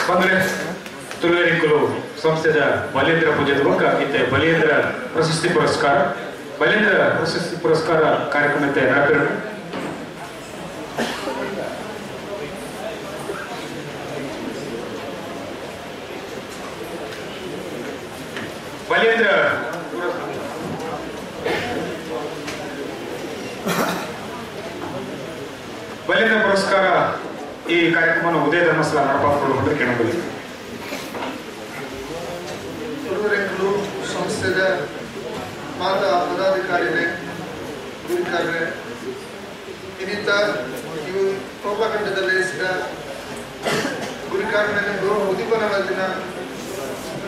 ಬಂದ್ರೆ ತುಳುವೆರಿಂಕುಲು ಸಂಸ್ಥೆದ ಬಲೇಂದ್ರ ಪೂಜೆದ ಬೊಕ್ಕ ಇತ್ತೆ ಬಲೇಂದ್ರ ಪ್ರಶಸ್ತಿ ಪುರಸ್ಕಾರ ಬಲೇಂದ್ರ ಪ್ರಶಸ್ತಿ ಪುರಸ್ಕಾರ ಕಾರ್ಯಕ್ರಮ ಇತ್ತೆ ನಡಪಿರು. ಬಲೇಂದ್ರ ಬಲೇಂದ್ರ ಪುರಸ್ಕಾರ ಈ ಕಾರ್ಯಕ್ರಮವನ್ನು ಉದಯ ಧರ್ಮಸ್ಥಳ ನಡಪಾಕೊಂಡು ಕೇಳಬಹುದು. ತುಳುವೆರಿಂಕುಲು ಸಂಸ್ಥೆದ ಮಾತಾ ಪದಾಧಿಕಾರಿಗಳೇ, ಗುರುಕಾರರೇ, ಇನ್ನಿತ ಇವು ಕೋಪಖಂಡದಲ್ಲಿ ಹೆಸರ ಗುರುಕಾರನ ಉದ್ದೀಪನ ದಿನ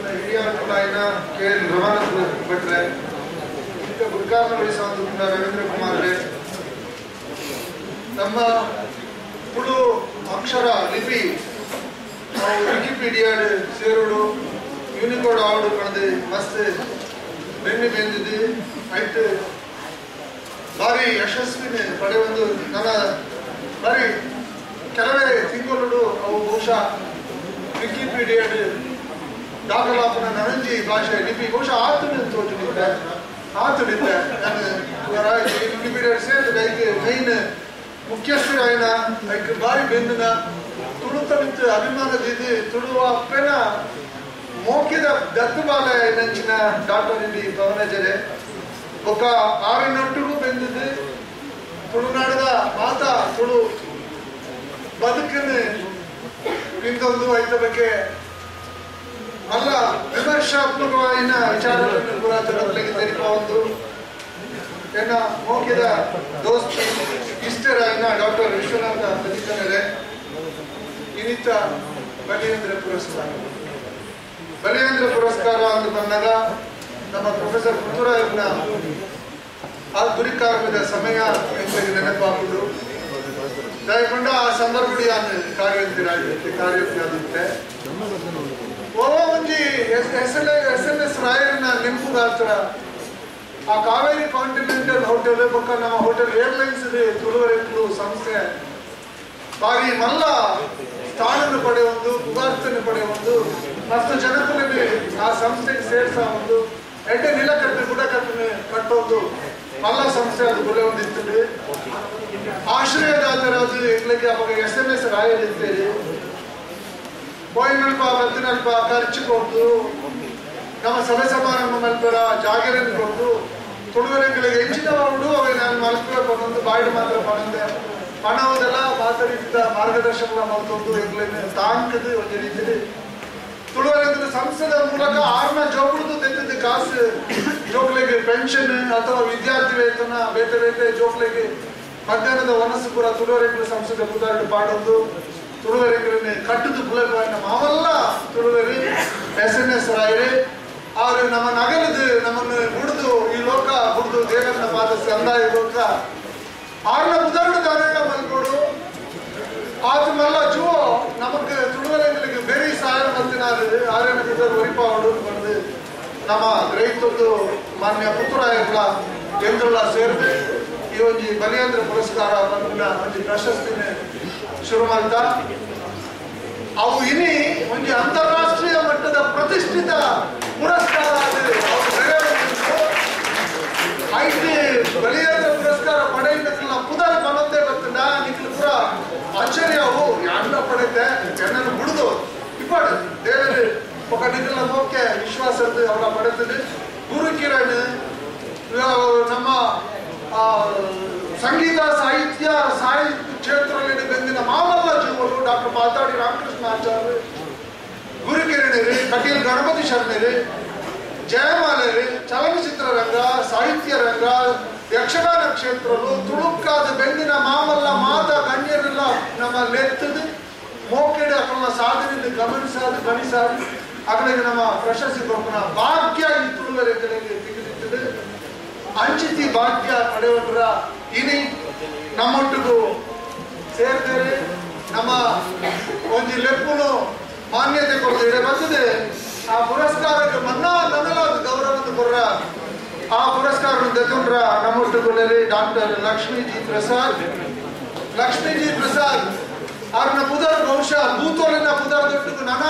ಹಿರಿಯ ಕುಲಾಯಿನ ಕೆ ಎಲ್ ರಮಾನಂದ ಭಟ್ರೆ, ಇನ್ನಿತ ಗುರುಕಾರನ ಉಳಿಸುವಂತ ರವೀಂದ್ರ ಕುಮಾರ್ರೆ, ನಮ್ಮ ತುಳು ಅಕ್ಷರ ಲಿಪಿ ನಾವು ವಿಕಿಪೀಡಿಯಾ ಸೇರುಡು ಯೂನಿಕೋಡ್ ಆವಡು ಕಣದು ಮಸ್ತ್ ಬೆನ್ನಿ ಬೆಂದಿದ್ದು ಐಟ್ ಭಾರಿ ಯಶಸ್ವಿನ ಪಡೆಯೊಂದು ನನ್ನ ಭಾರಿ ಕೆಲವೇ ತಿಂಗಳು ಅವು ಬಹುಶಃ ವಿಕಿಪೀಡಿಯಾ ದಾಖಲಾಪನ ನನಂಜಿ ಭಾಷೆ ಲಿಪಿ ಬಹುಶಃ ಆತುಡು ತೋಚುನಿದ್ದೆ ಆತುಡಿದ್ದೆ ನಾನು ವಿಕಿಪೀಡಿಯಾ ಸೇರಿದ ಐಕ್ ಮೈನ್ ಮುಖ್ಯಸ್ಥರಾಯನ ಐಕ್ ಬಾರಿ ಬೆಂದಿನ ತುಳುತ ಮಿತ್ತು ಅಭಿಮಾನದಿದ್ದು ತುಳುವ ಅಪ್ಪೆನ ಮೋಕಿದ ದತ್ತುಬಾಲ ನಂಚಿನ ಡಾಕ್ಟರ್ ಇಲ್ಲಿ ಭವನಜರೆ ಒಕ್ಕ ಆರಿನೊಟ್ಟಿಗೂ ಬೆಂದಿದ್ದು ತುಳುನಾಡದ ಮಾತಾ ತುಳು ಬದುಕನ್ನು ಇಂದೊಂದು ಐತ ಬಗ್ಗೆ ಮಲ್ಲ ವಿಮರ್ಶಾತ್ಮಕವಾಯಿನ ವಿಚಾರಗಳನ್ನು ಕೂಡ ಜನರಿಗೆ ತೆರಿಪೊಂದು ಎನ್ನ ಮೋಕಿದ ದೋಸ್ತ್ ಇಷ್ಟರಾಯನ ಡಾಕ್ಟರ್ ವಿಶ್ವನಾಥ ಪದಿಕನರೆ ಇನ್ನಿತ ಬಲಿಯೇಂದ್ರ ಪುರಸ್ಕಾರ. ಬಲಿಯೇಂದ್ರ ಪುರಸ್ಕಾರ ಅಂತ ಬಂದಾಗ ನಮ್ಮ ಪ್ರೊಫೆಸರ್ ಪುತ್ತೂರಾಯವ್ರನ್ನ ಆ ಗುರಿಕಾರ್ಯದ ಸಮಯ ಎಂಬುದು ನೆನಪಾಗುವುದು. ದಯಕೊಂಡ ಆ ಸಂದರ್ಭ ಕಾರ್ಯವಂತಿರಾಗಿರುತ್ತೆ. ಒಂಜಿ ಎಸ್ ಎನ್ ಎಸ್ ರಾಯರನ್ನ ನೆನಪುಗಾತ್ರ ಆ ಕಾವೇರಿ ಕಾಂಟಿನೆಂಟಲ್ ಹೋಟೆಲ್ ಬೊಕ್ಕ ನಮ್ಮ ಹೋಟೆಲ್ ಏರ್ಲೈನ್ಸ್ ತುಳುವರೆಂಕುಲು ಸಂಸ್ಥೆ ಬಾರಿ ಮಲ್ಲ ಸ್ಥಾನನ್ನು ಪಡೆಯೊಂದು ಪುಗಾರ್ತನ್ನು ಪಡೆಯೊಂದು ಮಸ್ತ್ ಜನಕುಲಲ್ಲಿ ಆ ಸಂಸ್ಥೆಗೆ ಸೇರ್ಸ ಒಂದು ಎಡ್ಡೆ ನಿಲಕಟ್ಟು ಬುಡಕಟ್ಟನ್ನು ಕಟ್ಟೊಂದು ಮಲ್ಲ ಸಂಸ್ಥೆ ಅದು ಗುಲೆ ಒಂದಿತ್ತು. ಆಶ್ರಯದಾತರಾದ ಎಂಗ್ಲಿಗೆ ಅವಾಗ ಎಸ್ ಎಂ ಎಸ್ ರಾಯರಿದ್ದೇವೆ ಪೋಯಿನಲ್ಪ ಬತ್ತಿನಲ್ಪ ಖರ್ಚು ಕೊಟ್ಟು ನಮ್ಮ ಸಭೆ ಸಮಾರಂಭ ಮಲ್ಪರ ಜಾಗರನ್ನು ಕೊಟ್ಟು ತುಳುವರೆಗಳಿಗೆ ಹೆಚ್ಚಿನ ಉಡು ಅವೆ ನಾನು ಮಲ್ಪೆ ಪನ್ನೊಂದು ಬಾಯಿಡ್ ಮಾತ್ರ ಪನ್ನೊಂದೆ ಪಣವುದೆಲ್ಲ ಮಾತ ರೀತಿಯ ಮಾರ್ಗದರ್ಶನ ಮಲ್ತೊಂದು ಎಂಗ್ಲನ್ನು ತಾಂಕದು ಒಂದು ರೀತಿಯಲ್ಲಿ ತುಳುವರೆಂದ್ರೆ ಸಂಸ್ಥೆದ ಮೂಲಕ ಆರ್ನ ಜೋಕುಡ್ದು ತೆತ್ತಿದ್ದು ಕಾಸು ಜೋಕ್ಲೆಗೆ ಪೆನ್ಷನ್ ಅಥವಾ ವಿದ್ಯಾರ್ಥಿ ವೇತನ ಬೇತೆ ಬೇತೆ ಜೋಕ್ಲೆಗೆ ಮಧ್ಯಾಹ್ನದ ವನಸ್ಸು ಪೂರ ತುಳುವರೆಂಗ್ಲ ಸಂಸ್ಥೆದ ಪುದಾರ್ಡು ಪಾಡೊಂದು ತುಳುವರೆಂಗ್ಲನ್ನು ಕಟ್ಟುದು ಪುಲಪಾಯಿನ ಮಾವಲ್ಲ ತುಳುವರಿ ಎಸ್ ಎನ್ ಎಸ್ ರಾಯರೇ ಆದ್ರೆ ನಮ್ಮ ನಗರದು ನಮ್ಮನ್ನು ಗುಡ್ದು ಈ ಲೋಕ ಗುಡ್ದು ದೇವರನ್ನ ಪಾದ ಸಂದಾಯ ಲೋಕ ಆರ್ನ ಪುದರ್ಡು ದಾನ ಮಲ್ಕೊಡು ಆತ ಮಲ್ಲ ಜುವೋ ನಮಕ್ ತುಳುವರೆಂಗ್ಲಿಗೆ ಬೇರೆ ಸಹಾಯ ಮಲ್ತಿನಾರು ಆರ್ಯನ ಪುದರ್ ಒರಿಪಾವಡು ಬಂದು ನಮ್ಮ ಗ್ರಹಿತೊಂದು ಮಾನ್ಯ ಪುತ್ತೂರಾಯರ್ಲ ಎಂದ್ರಲ್ಲ ಸೇರಿದೆ ಈ ಒಂಜಿ ಬಲಿಯೇಂದ್ರ ಪುರಸ್ಕಾರ ಪನ್ಪಿನ ಒಂಜಿ ಪ್ರಶಸ್ತಿನ ಶುರು ಮಾಡ್ತಾ ಅವು ಇನಿ ಒಂಜಿ ಅಂತಾರಾಷ್ಟ್ರೀಯ ಮಟ್ಟದ ಪ್ರತಿಷ್ಠಿತ ಪುರಸ್ಕಾರ ಐತಿ ಬಲಿಯೇಂದ್ರ ಪುರಸ್ಕಾರ ಪಡೆಯಲಿಕ್ಕೆಲ್ಲ ಪುದರ್ ಬನ್ನೊಂದೇ ಗೊತ್ತುಂಡ ನಿಕ್ಲು ಪೂರ ಆಶ್ಚರ್ಯವು ಯಾರನ್ನ ಪಡೆಯುತ್ತೆ ಜನನ್ನು ಬಿಡುದು ಇಪ್ಪಾಡು ದೇವರು ఒక ನಿಖಿಲ ಮೋಕೆ ವಿಶ್ವಾಸದ ಅವರ ಪಡೆಯುತ್ತದೆ. ಗುರು ಕಿರಣ್ ನಮ್ಮ ಸಂಗೀತ ಸಾಹಿತ್ಯ ಸಾಹಿತ್ಯ ಕ್ಷೇತ್ರದಲ್ಲಿ ಬಂದಿನ ಮಾಮಲ್ಲ ಜೀವರು ಡಾಕ್ಟರ್ ಮಾತಾಡಿ ರಾಮಕೃಷ್ಣ ಆಚಾರ್ಯ, ಗುರುಕಿರಣರು, ಕಟೀಲ್ ಗಣಪತಿ ಶರಣರು, ಜಯಮಾಲರು, ಚಲನಚಿತ್ರ ರಂಗ, ಸಾಹಿತ್ಯ ಕ್ಷೇತ್ರ ಯಕ್ಷಗಾನ ಕ್ಷೇತ್ರಲು ತುಳುಕಾದ ಬೆಂದಿನ ಮಾಮಲ್ಲ ಮಾತ ಗಣ್ಯರೆಲ್ಲ ನಮ್ಮ ಲೆತ್ತದು ಮೋಕೆಡೆ ಅಕಲ್ನ ಸಾಧನೆ ಗಮನಿಸಾದ ಗಣಿಸಾದ ಅಕಲಿಗೆ ನಮ್ಮ ಪ್ರಶಸ್ತಿ ಕೊರ್ಪುನ ಭಾಗ್ಯ ಈ ತುಳುವರೆಗಳಿಗೆ ತೆಗೆದಿತ್ತದೆ. ಅಂಚಿತಿ ಭಾಗ್ಯ ಪಡೆಯುವ ಇನಿ ನಮ್ಮೊಟ್ಟಿಗೂ ಸೇರ್ತಾರೆ. ನಮ್ಮ ಒಂಜಿ ಲೆಪ್ಪುನು ಮಾನ್ಯತೆ ಕೊರತೆ ಬರ್ತದೆ. ಆ ಪುರಸ್ಕಾರಕ್ಕೆ ಮನ್ನಾ ನನಲಾದ ಗೌರವವನ್ನು ಕೊರ್ರ ಆ ಪುರಸ್ಕಾರ ದೆತೊಂಡ್ರ ನಮ್ಮೊಟ್ಟುಗೊಳ್ಳರಿ ಡಾಕ್ಟರ್ ಲಕ್ಷ್ಮೀಜಿ ಪ್ರಸಾದ್. ಲಕ್ಷ್ಮೀಜಿ ಪ್ರಸಾದ್ ಆರನ ಪುದರ್ ಬಹುಶಃ ಭೂತೋಲಿನ ಪುದರ್ ದೊಡ್ಡದು ನನ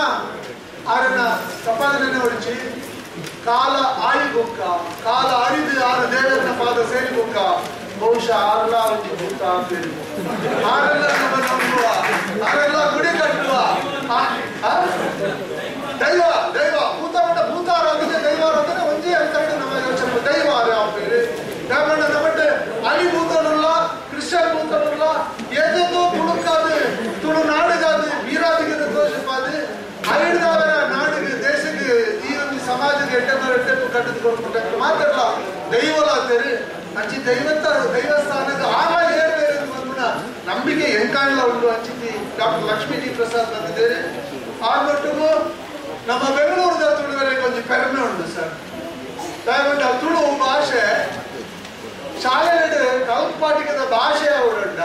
ಆರನ ತಪಾದನೆ ಹೊಡಿಚಿ ಕಾಲ ಆಯಿಬೊಕ್ಕ ಕಾಲ ಅರಿದು ಆರ ದೇವರನ ಪಾದ ಸೇರಿಬೊಕ್ಕ ಬಹುಶಃ ಆರಲ್ಲ ಒಂಜಿ ಭೂತ ಅಂತೇಳಿ ಆರೆಲ್ಲ ನಮ್ಮ ನಂಬುವ ಆರೆಲ್ಲ ಗುಡಿ ಕಟ್ಟುವ ದೈವ ದೈವ ಭೂತ ಮಂಡ ಭೂತ ಆರಾಧನೆ ದೈವ ಆರಾಧನೆ ಒಂಜೇ ಅಂತ ನಮ್ಮ ಯೋಚನೆ. ದೈವ ಆರ പേര് ನಮ್ಮಟ್ಟೆ ಅಲಿ ಭೂತನುಲ್ಲ ಕ್ರಿಶ್ಚಿಯನ್ ಭೂತನುಲ್ಲ ಏದೇದೋ ತುಳುಕಾದು ತುಳು ನಾಡುಗಾದು ವೀರಾದಿಗೆ ದೋಷಪಾದು ಐಡ್ದಾವರ ನಾಡಿಗೆ ದೇಶಕ್ಕೆ ಈ ಒಂದು ಸಮಾಜಕ್ಕೆ ಎಟ್ಟೆ ಎಟ್ಟೆ ಕಟ್ಟಿದ್ ಕೊಟ್ಬಿಟ್ಟ ಮಾತ್ರಲ್ಲ ದೈವಲ ಅಂತೀರಿ ಅಂಚಿ ದೈವತ್ತ ದೈವಸ್ಥಾನಕ್ಕೆ ಆಗ ಏರ್ಬೇರೆ ಬಂದ್ಬಿಡ ನಂಬಿಕೆ ಎಂಕಾಣಲ ಉಂಟು ಅಂಚಿತಿ ಡಾಕ್ಟರ್ ಲಕ್ಷ್ಮೀಜಿ ಪ್ರಸಾದ್ ಬಂದಿದ್ದೇನೆ. ಆ ಮಟ್ಟಿಗೂ ನಮ್ಮ ಬೆಂಗಳೂರದ ತುಳುವರೆಗೆ ಒಂದು ಪೆರ್ಮೆ ಉಂಟು ಸರ್. ದಯವಿಟ್ಟು ತುಳು ಭಾಷೆ ಶಾಲೆಯಲ್ಲಿ ಕಲ್ಪಾಟಿಕದ ಭಾಷೆ ಅವರುಂಡ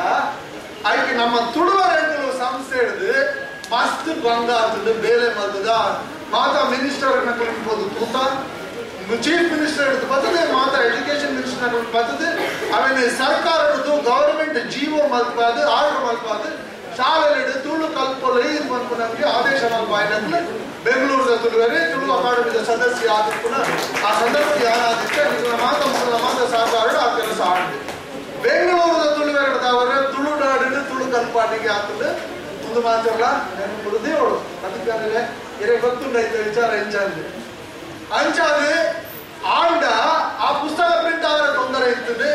ಅದಕ್ಕೆ ನಮ್ಮ ತುಳುವರೆಗಳು ಸಂಸ್ಥೆ ಹಿಡಿದು ಮಸ್ತ್ ಬಂಗ ಆಗ್ತದೆ ಬೇಲೆ ಮದ್ದದ ಮಾತಾ ಮಿನಿಸ್ಟರ್ ಕೊಡ್ಬೋದು ತೂತ ಚೀಫ್ ಮಿನಿಸ್ಟರ್ ಹಿಡಿದು ಬರ್ತದೆ ಮಾತಾ ಎಜುಕೇಶನ್ ಮಿನಿಸ್ಟರ್ ಬರ್ತದೆ. ಆಮೇಲೆ ಸರ್ಕಾರದ್ದು ಗವರ್ಮೆಂಟ್ ಜೀವೋ ಮಲ್ಪಾದು ಆರ್ಡರ್ ಮಲ್ಪಾದು ಶಾಲೆಯಲ್ಲಿ ತುಳು ಕಲ್ಪೊಲಿ ಇದು ಬಂದು ನಮಗೆ ಆದೇಶ ಮಲ್ಪಾಯಿನట్లు ಬೆಂಗಳೂರದ ತುಳುವರೆ ತುಳು ಅಕಾಡೆಮಿದ ಸದಸ್ಯ ಆದ ಪುನಃ ಆ ಸಂದರ್ಭ ಯಾರಾದಿತ್ತೆ ನಿಮ್ಮ ಮಾತ ಮೊದಲ ಮಾತ ಸಹಕಾರ ಆ ಕೆಲಸ ಆಡಿದೆ. ಬೆಂಗಳೂರದ ತುಳುವೆರಡದವರ ತುಳುನಾಡಿನ ತುಳು ಕಲ್ಪಾಟಿಗೆ ಆಗ್ತದೆ ಒಂದು ಮಾತ್ರಲ್ಲ ನೆನಪು ದೇವಳು ಅದಕ್ಕೆ ಇರೇ ಗೊತ್ತುಂಡಾಯ್ತು ವಿಚಾರ ಎಂಚಾಂದು ಅಂಚಾದ ಆಂಡ ಆ ಪುಸ್ತಕ ಪ್ರಿಂಟ್ ಆದ್ರೆ ತೊಂದರೆ ಇರ್ತದೆ.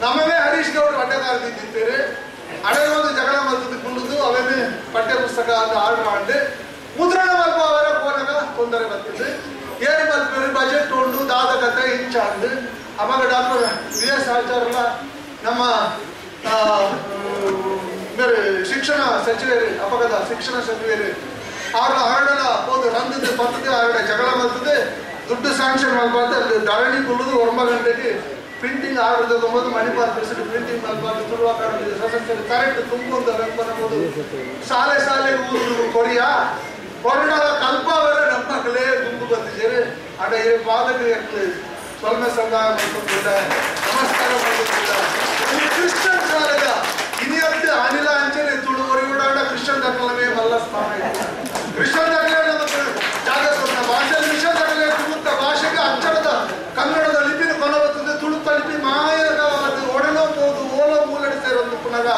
ನಮ್ಮವೇ ಹರೀಶ್ ಗೌಡರು ಅಡ್ಡಗಾರದಿದ್ದೇವೆ ಅಡೆ ಒಂದು ಜಗಳ ಮದ್ದದ್ದು ಕುಲ್ಲುದು ಅವೇ ಪಠ್ಯ ಪುಸ್ತಕ ಆರ್ಡರ್ ಮಾಡಿ ಮುದ್ರಣ ಮಲ್ಪ ಅವರ ಫೋನಾಗ ತೊಂದರೆ ಬರ್ತದೆ. ಏನು ಮಲ್ಪೇರು ಬಜೆಟ್ ಉಂಡು ದಾದ ಕತೆ ಇಂಚಾಂದು ಅವಾಗ ಡಾಕ್ಟರ್ ವಿ ಎಸ್ ಆಚಾರ್ಯ ನಮ್ಮ ಬೇರೆ ಶಿಕ್ಷಣ ಸಚಿವರು ಅಪಗದ ಶಿಕ್ಷಣ ಸಚಿವರು ಅವರ ಹರಡಲ ಹೋದ ರಂದದ್ದು ಬರ್ತದೆ ಹರಡ ಜಗಳ ಬರ್ತದೆ ದುಡ್ಡು ಸ್ಯಾಂಕ್ಷನ್ ಮಲ್ಪಾರ್ದು ಅಲ್ಲಿ ಧರಣಿ ಕುಲ್ಲುದು ಒಂಬ ಗಂಟೆಗೆ ಪ್ರಿಂಟಿಂಗ್ ಆರ್ಡರ್ ತಗೊಂಬೋದು ಮಣಿಪಾಲ್ ಪ್ರೆಸಿಡೆಂಟ್ ಪ್ರಿಂಟಿಂಗ್ ಮಲ್ಪಾರ್ದು ತುಳು ಅಕಾಡೆಮಿ ಸದಸ್ಯರು ಕರೆಂಟ್ ತುಂಬುವಂತ ವೆಂಪನಬಹುದು ಶಾಲೆ ಶಾಲೆಗೆ ಊರು ಕೊರಿಯಾ ಕೊರಡಲ ಕಲ್ಪಾವರ ನಮ್ಮ ಮಕ್ಕಳೇ ಗುಂಪು ಬಂದಿದ್ದಾರೆ ಅಡ ಈ ಪಾದಕ ಸೊಲ್ಮೆ ಸಂದಾಯ ಮಾಡ್ಕೊಂಡಿದ್ದ ನಮಸ್ಕಾರ ಮಾಡ್ಕೊಂಡಿದ್ದ ಕ್ರಿಶ್ಚಿಯನ್ ಶಾಲೆದ ಇನಿಯತ್ತು ಅನಿಲ ಅಂಚನೆ ತುಳು ಹೊರಗೂಡ ಕ್ರಿಶ್ಚಿಯನ್ ದಾಖಲವೇ ಮಲ್ಲ ಸ್ಥಾನ ಇದೆ. ಕ್ರಿಶ್ಚಿಯನ್ ದಾಖಲೆ ನಮ್ಮ ಜಾಗ ಕೊಟ್ಟ ಭಾಷೆ ಮಿಷನ್ ದಾಖಲೆ ತುಳುತ್ತ ಭಾಷೆಗೆ ಅಚ್ಚರದ ಕನ್ನಡದ ಲಿಪಿನ ಕೊನಬತ್ತದೆ ತುಳುತ್ತ ಲಿಪಿ ಮಾಯದ ಒಡನೋ ಹೋದು ಓಲೋ ಮೂಲಡಿ ಸೇರೊಂದು ಪುನಗ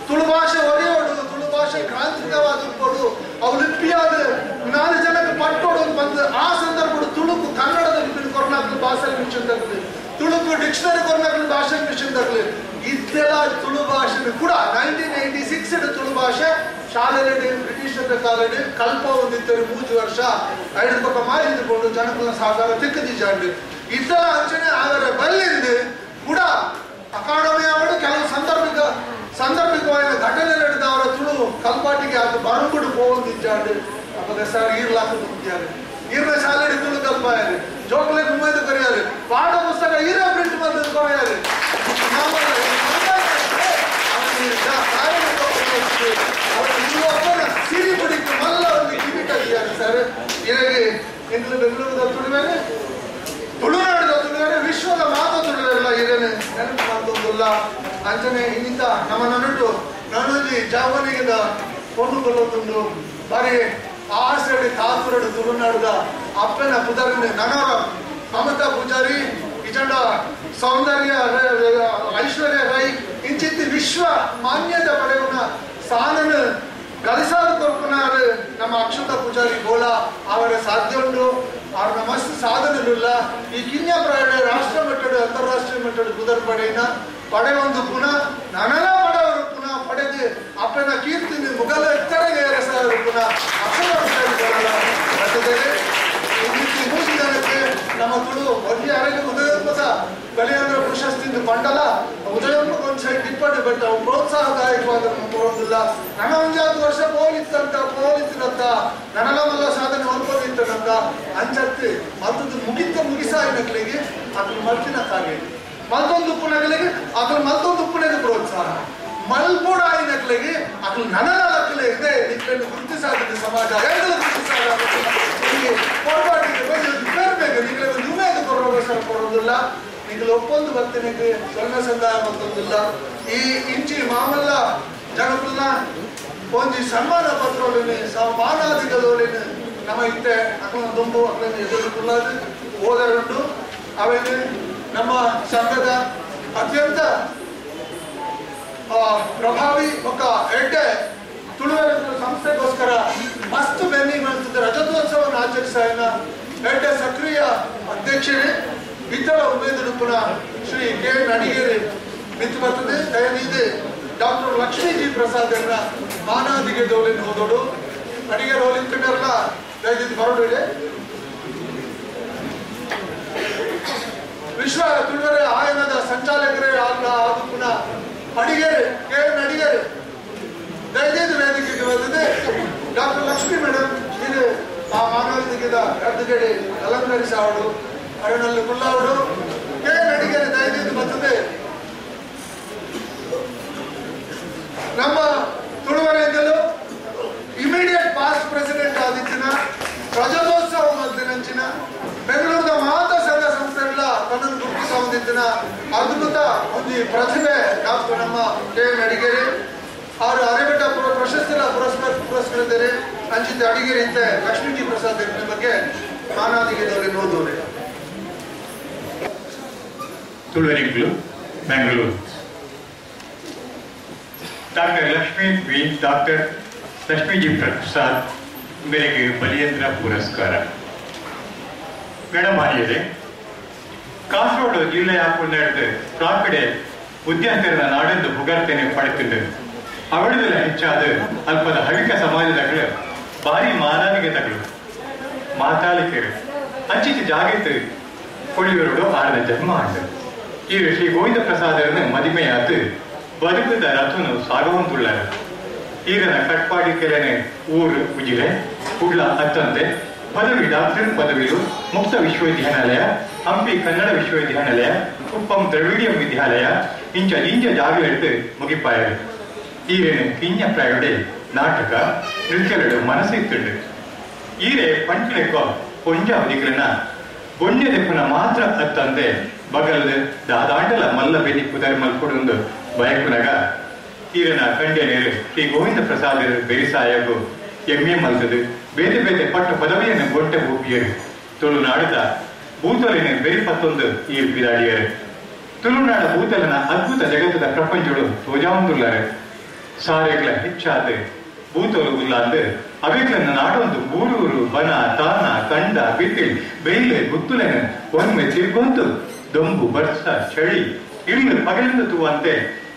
ತುಳು ಭಾಷೆ ಒಡೆಯೋಡು ತುಳು ಭಾಷೆ ಕ್ರಾಂತಿಕವಾದ ಕೊಡು ಅವು ಲಿಪಿಯಾದ ನಾಲ್ಕು ಜನಕ್ಕೆ ಪಟ್ಟೋಡು ಬಂದು ಆ ಸಂದರ್ಭ ತುಳುಕು ಕನ್ನಡದ ಲಿಪಿನ ಕೊರ್ನಾಕ್ಲು ಭಾಷೆ ಮಿಷನ್ ತಗಲಿ ತುಳುಕು ಡಿಕ್ಷನರಿ ಕೊರ್ನಾಕ್ಲು ಭಾಷೆ ಮಿಷನ್ ತಗಲಿ ಇದೆಲ್ಲ ತುಳು ಭಾಷೆ ಕೂಡ 1986 ತುಳು ಭಾಷೆ ಶಾಲೆಯಲ್ಲಿ ಬ್ರಿಟಿಷರ ಕಾಲಡಿ ಕಲ್ಪ ಹೊಂದಿದ್ದರು 3 ವರ್ಷ ಐದು ಪಕ್ಕ ಮಾಹಿತಿಕೊಂಡು ಜನಕುಲ ಸಹಕಾರ ತಿಕ್ಕದಿಜಾಂಡು ಇದೆಲ್ಲ ಅಂಚನೆ ಅವರ ಬಲ್ಲಿಂದು ಕೂಡ ಅಕಾಡೆಮಿ ಅವರು ಕೆಲವು ಸಂದರ್ಭಿಕವಾದ ಘಟನೆ ನಡೆದ ಅವರ ತುಳು ಕಲ್ಪಾಟಿಗೆ ಅದು ಬರಂಗುಡು ಹೋಗಿದ್ದಾಂಡು ಅವಾಗ ಸರ್ ಈರ್ಲಾಕ ತುಂಬಿದ್ದಾರೆ ಈರ್ನ ಶಾಲೆಯಲ್ಲಿ ತುಳು ಕಲ್ಪಾಯಾರು ಜೋಕಲೆ ಗುಮ್ಮಾಯ್ದು ಕರೆಯಾರು ಪಾಠ ಪುಸ್ತಕ ಈರ ಪ್ರಿಂಟ್ ಬಂದು ಕೊರೆಯಾರು ಸಿರಿ ಬಿಡಿக்கு ಮಲ್ಲ ಒಂದು ಕಿವಿಟಾಗಿದ್ದಾರೆ ಸರ್. ಇರಗೆ ಎಂದ್ಲು ಬೆಂಗಳೂರದ ತುಳುವೇನೆ ತುಳುನಾಡದ ತುಳುವೇನೆ ವಿಶ್ವದ ಮಾತ ತುಳುವೆಲ್ಲ ಇರೇನೆ ನೆನಪು ಮಾಡ್ತೊಂದುಲ್ಲ ಅಂಚನೆ ಇನ್ನಿಂದ ನಮ್ಮ ನನುಟು ನಾನೊಂಜಿ ಜಾವನಿಗಿದ ಕೊಂಡುಕೊಳ್ಳೊಂದುಂಡು ಬಾರಿ ಆಸೆಡು ಕಾತುರಡು ತುಳುನಾಡದ ಅಪ್ಪನ ಪುದರಿನ ನನವರ ಮಮತಾ ಪೂಜಾರಿ ಇಜಂಡ ಸೌಂದರ್ಯ ಐಶ್ವರ್ಯ ರೈ ಇಂಚಿತ್ತಿ ವಿಶ್ವ ಮಾನ್ಯತೆ ಪಡೆಯುವ ಸಾನನ ಗಲಿಸಾದ ಕೊರ್ಪುನಾರು ನಮ್ಮ ಅಕ್ಷತ ಪೂಜಾರಿ ಗೋಳ ಅವರ ಸಾಧ್ಯ ಉಂಟು ಅವರ ಮಸ್ತ್ ಸಾಧನೆಲಿಲ್ಲ. ಈ ಕಿನ್ಯ ಪ್ರಾಯ ರಾಷ್ಟ್ರ ಮಟ್ಟದ ಅಂತಾರಾಷ್ಟ್ರೀಯ ಮಟ್ಟದ ಪುದರ್ ಪಡೆಯಿನ ಪಡೆ ಒಂದು ಪುನಃ ನನನ ಪಡೆಯವರು ಪುನಃ ಪಡೆದು ಅಪ್ಪನ ಕೀರ್ತಿ ಮುಗಲ ಎತ್ತರಗೆ ಎರಸಾದರು ಪುನಃ ಅಕ್ಷರ ಪೂಜಾರಿ ಈ ರೀತಿ ಮೂರು ಜನಕ್ಕೆ ನಮ್ಮ ತುಳು ಒಂದೇ ಅರಗೆ ಉದಯೋನ್ಮತ ಬಲಿಯಂದ್ರ ಕೊರಡು ಬಟ್ ಅವು ಪ್ರೋತ್ಸಾಹದಾಯಕವಾದ ಕೊರೋದಿಲ್ಲ. ನನ್ನ ಒಂಜಾತ್ ವರ್ಷ ಪೋಲಿತ್ತಂತ ಪೋಲಿತ್ತಿರಂತ ನನಲ ಸಾಧನೆ ಹೊಂದಿತ್ತಂತ ಅಂಚತ್ತಿ ಮತ್ತೊಂದು ಮುಗಿತ ಮುಗಿಸಾಯಿನಕ್ಲಿಗೆ ಅದ್ರ ಮಲ್ತಿನ ಕಾಗೆ ಮಲ್ತೊಂದು ಉಪ್ಪುನಗಲಿಗೆ ಅದ್ರ ಮಲ್ತೊಂದು ಉಪ್ಪುನಗೆ ಪ್ರೋತ್ಸಾಹ ಮಲ್ಪೋಡ ಆಯಿನಕ್ಲಿಗೆ ಅದ್ರ ನನಲಕ್ಕಲೆ ಇದೆ ನಿಕ್ಕನ್ನು ಗುರುತಿಸಾದ ಸಮಾಜ ಗುರುತಿಸಾದ ಪೊರ್ಬಾಟಿಗೆ ಬೇರ್ಬೇಕು ನಿಕ್ಕಲೆ ಒಂದು ಉಮೇದು ಕೊರೋಸರ ಕೊರೋದಿಲ್ಲ. ನಿಕ್ಕಲು ಒಪ್ಪೊಂದು ಬರ್ತೇನೆ ಸೊನ್ನೆ ಸಂದಾಯ ಮತ್ತೊಂದಿಲ್ಲ. ಈ ಇಂಚಿ ಮಾಮಲ್ಲ ಜನಕುಲ್ನ ಒಂಜಿ ಸನ್ಮಾನ ಪತ್ರೋಲಿನಿ ಸಮಾನಾಧಿಕದೋಲಿನಿ ನಮ್ಮ ಇತ್ತೆ ಅಕ್ಲನ ದುಂಬು ಅಕ್ಲನ ಎದುರು ಕುಲ್ಲಾದು ಓದರುಂಟು. ಅವೇನು ನಮ್ಮ ಸಂಘದ ಅತ್ಯಂತ ಪ್ರಭಾವಿ ಒಕ್ಕ ಎಡ್ಡೆ ತುಳುವರ ಸಂಸ್ಥೆಗೋಸ್ಕರ ಮಸ್ತ್ ಬೆನ್ನಿ ಮಾಡ್ತಿದ್ದ ರಜತೋತ್ಸವವನ್ನು ಆಚರಿಸಾಯನ ಎಡ್ಡೆ ಸಕ್ರಿಯ ಅಧ್ಯಕ್ಷರೇ ಇತರ ಉಮೇದುಡುಪುನ ಶ್ರೀ ಕೆ ನಡಿಗೇರಿ ಮಿತ್ತು ಬರ್ತದೆ. ದಯನೀದೆ ಡಾಕ್ಟರ್ ಲಕ್ಷ್ಮೀ ಜಿ ಪ್ರಸಾದ್ ಅವರ ಮಾನಾದಿಗೆ ದೋಲಿನ ಹೋದೋಡು ಅಡಿಗೆರು ಹೋಲಿಂತಿದ್ದಾರಲ್ಲ ದಯದಿದ್ದು ಬರೋಡು ಇದೆ. ವಿಶ್ವ ತುಳುವರ ಆಯನದ ಸಂಚಾಲಕರೇ ಆದ ಆದುಪುನ ಅಡಿಗೆರೆ ಕೆ ನಡಿಗೆರೆ ದಯದಿದ್ದು ವೇದಿಕೆಗೆ ಬಂದಿದೆ. ಡಾಕ್ಟರ್ ಲಕ್ಷ್ಮೀ ಮೇಡಮ್ ಇದು ಆ ಮಾನವೀಯದ ರದ್ದುಗಡೆ ಅಲಂಕರಿಸಾವಡು ಅರನಲ್ಲಿ ಕುಲ್ಲಾವಡು ಕೆ ನಡಿಗೆರೆ ದಯದಿದ್ದು ಬರ್ತದೆ. ನಮ್ಮ ತುಳುವರೆಯಿಂದಲೂ immediate past president ಆದಿತ್ತಿನ ರಜತೋತ್ಸವ ಮಲ್ತಿನಂಚಿನ ಬೆಂಗಳೂರಿನ ಮಾತಾ ಸಂಘ ಸಂಸ್ಥೆಗಳ ತನ್ನನ್ನು ಗುರುತಿಸ ಹೊಂದಿತ್ತಿನ ಅದ್ಭುತ ಒಂದು ಪ್ರತಿಭೆ ಡಾಕ್ಟರ್ ನಮ್ಮ ಕೆ ನಡಿಗೆರೆ ಅವರು ಅರೆಬೆಟ್ಟ ಪ್ರಶಸ್ತಿಗಳ ಪುರಸ್ಕರಿದ್ದಾರೆ. ಅಂಚಿತ ಅಡಿಗೆರೆ ಇಂತೆ ಲಕ್ಷ್ಮೀಜಿ ಪ್ರಸಾದ್ ಬಗ್ಗೆ ಮಾನಾದಿಗೆ ನೋದೋರೆ. ತುಳುವರಿಗಳು Bengaluru doctor Lakshmi V doctor Lakshmiji Prasad ಮೇರೆಗೆ ಬಲಿಯೇಂದ್ರ ಪುರಸ್ಕಾರ. ಗಣಮಾನ್ಯರೇ, ಕಾಸರಗೋಡು ಜಿಲ್ಲೆಯ ಪುಣ್ಯದ ಪ್ರಾಕಡೆ ಉದ್ಯಂತರದ ನಾಡೆಂದು ಪುಗರ್ತೇನೆ ಪಡೆದಿದ್ದರು. ಅವಳಿದೆಲ್ಲ ಹೆಚ್ಚಾದ ಅಲ್ಪದ ಹವಿಕ ಸಮಾಜದಗಳು ಭಾರಿ ಮಾನಾನಿಗೆ ತಗಳು ಮಾತಾಲಿಕೆರು ಅಂಚಿತ ಜಾಗೃತಿ ಕೊಳಿಯವರುಡು ಆರನ ಜನ್ಮ ಆಂಡ. ಈ ಶ್ರೀ ಗೋವಿಂದ ಪ್ರಸಾದರನ್ನು ಮದಿಮೆಯಾತು ಬದುಕದ ರಥನು ಸಾಗವಂತುಳ್ಳಾರ. ಈರನ ಕಟ್ಪಾಡಿ ಕೆರೆನೆ ಊರು ಉಜಿರೆ ಕುಡ್ಲ ಅತ್ತಂತೆ ಪದವಿ ಡಾಕ್ಟರ್ ಪದವಿಯು ಮುಕ್ತ ವಿಶ್ವವಿದ್ಯಾನಿಲಯ, ಹಂಪಿ ಕನ್ನಡ ವಿಶ್ವವಿದ್ಯಾನಿಲಯ, ಕುಪ್ಪಂ ದ್ರವಿಡಿಯಂ ವಿದ್ಯಾಲಯ ಇಂಚ ಇಂಚ ಜಾಗಲೆಡ್ದು ಮುಗಿಪಾಯರು. ಈರೇನು ಕಿಂಜ ಪ್ರಾಯಡೆ ನಾಟಕ ನೃತ್ಯಲೆಡು ಮನಸ್ಸಿತ್ತುಂಡು. ಈರೆ ಪಂಚಲೆಕ್ಕೋ ಕೊಂಜ ಅವಧಿಗಳನ್ನ ಬೊಣ್ಯ ಮಾತ್ರ ಅತ್ತಂದೆ ಬಗಲ್ದು ದಾದಾಂಡಲ ಮಲ್ಲ ಬೆನಿ ಕುದರೆ ಮಲ್ಕೊಡೊಂದು ಬಯಕುನಗ ಈರನ ಕಂಡೆನೇರು ಶ್ರೀ ಗೋವಿಂದ ಪ್ರಸಾದರು ಬೆರಿಸಾಯಗು ಎಮ್ಮೆ ಮಲ್ತದು ಬೇತೆ ಬೇತೆ ಪಟ್ಟ ಪದವಿಯನ್ನು ಬೊಟ್ಟೆ ಒಪ್ಪಿಯರು. ತುಳುನಾಡದ ಭೂತಲಿನ ಬೆರಿಪತ್ತೊಂದು ಈರ್ ಬಿದಾಡಿಯರು. ತುಳುನಾಡ ಭೂತಲನ ಅದ್ಭುತ ಜಗತ್ತದ ಪ್ರಪಂಚಗಳು ತೋಜಾವಂದುಲ್ಲಾರೆ. ಸಾರೆಗಳ ಹೆಚ್ಚಾದ ಭೂತಲು ಉಲ್ಲಾಂದು ಅವೆಗಳನ್ನ ನಾಡೊಂದು ಊರೂರು ಬನ ತಾನ ಕಂಡ ಬಿತ್ತಿಲ್ ಬೈಲೆ ಗುತ್ತುಲೆನ ಒಮ್ಮೆ ತಿರ್ಗೊಂತು ದೊಂಬು ಬರ್ಸ ಚಳಿ ಇಳ್ಳು ಪಗಲಿಂದ ತೂವಂತೆ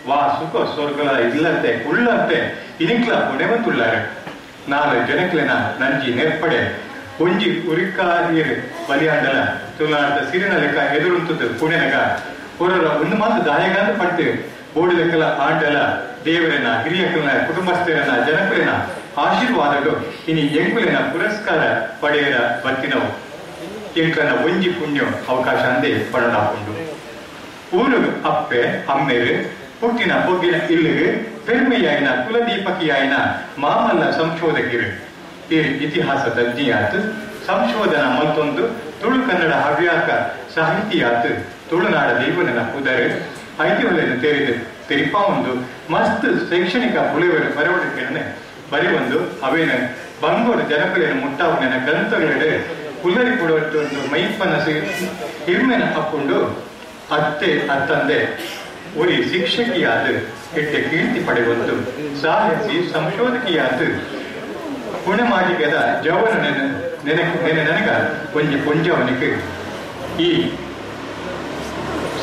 ವಾ ಸುಖ ಸ್ವರ್ಗಲ ಇಲ್ಲಂತೆ ಉಳ್ಳಂತೆ ಇನಿಕ್ಲ ಹೊಣೆವಂತುಳ್ಳಾರೆ. ನಾಲ್ ಜನಕ್ಲೆನ ನಂಜಿ ನೆರ್ಪಡೆ ಒಂಜಿ ಉರಿಕಾರಿಯರು ಬಲಿಯಾಂಡಲ ತುಳುನಾಡದ ಸಿರಿನ ಲೆಕ್ಕ ಎದುರುಂತದ್ದು ಪುಣೆನಗ ಹೊರರ ಒಂದು ಮಾತು ದಾಯಗಾಂತ ಪಟ್ಟು ಓಡಿದಕ್ಕಲ ಆಂಡಲ ದೇವರನ್ನ ಹಿರಿಯಕಲನ ಕುಟುಂಬಸ್ಥರನ್ನ ಜನಕುಲೆನ ಆಶೀರ್ವಾದಗಳು ಇನಿ ಎಂಕುಲೆನ ಪುರಸ್ಕಾರ ಪಡೆಯರ ಬತ್ತಿನವು ಎಂಕನ ಒಂಜಿ ಪುಣ್ಯ ಅವಕಾಶ ಅಂದೇ ಪಡಲಾಕೊಂಡು. ಊರು ಅಪ್ಪೆ ಅಮ್ಮೇರು ಹುಟ್ಟಿನ ಬೊಗ್ಗಿನ ಇಲ್ಲಿಗೆ ಪೆರ್ಮೆಯಾಯಿನ ಕುಲದೀಪಕಿಯಾಯಿನ ಮಾಮಲ್ಲ ಸಂಶೋಧಕಿರು. ಈ ಇತಿಹಾಸ ತಜ್ಞಿಯಾತು ಸಂಶೋಧನಾ ಮತ್ತೊಂದು ತುಳು ಕನ್ನಡ ಹವ್ಯಾಕ ಸಾಹಿತಿಯಾತು ತುಳುನಾಡ ದೇವನ ಪುದರು ಐತಿಹ್ಯವನ್ನು ತೇರಿದ ತೆರಿಪ ಒಂದು ಮಸ್ತ್ ಶೈಕ್ಷಣಿಕ ಬುಲೆವರು ಬರವಣಿಗೆಯನ್ನು ಬರಿವೊಂದು ಅವೇನ ಬಂಗೋಡು ಜನಕುಲೆಯನ್ನು ಮುಟ್ಟಾವನ ಗ್ರಂಥಗಳೆಡೆ ಕುಲ್ಲರಿ ಕೊಡುವಂತ ಮೈಪನ ಹಿರ್ಮೆನ ಹಾಕೊಂಡು ಅತ್ತೆ ಅತ್ತಂದೆ ಒರಿ ಶಿಕ್ಷಕಿಯಾದ ಎಟ್ಟೆ ಕೀರ್ತಿ ಪಡೆವಂತು ಸಾಹಿತಿ ಸಂಶೋಧಕಿಯಾದ ಪುಣೆಮಾಟಿಗೆದ ಜವನ ನೆನೆ ನನಗ ಒಂಜಿ ಪೊಂಜವನಿಗೆ ಈ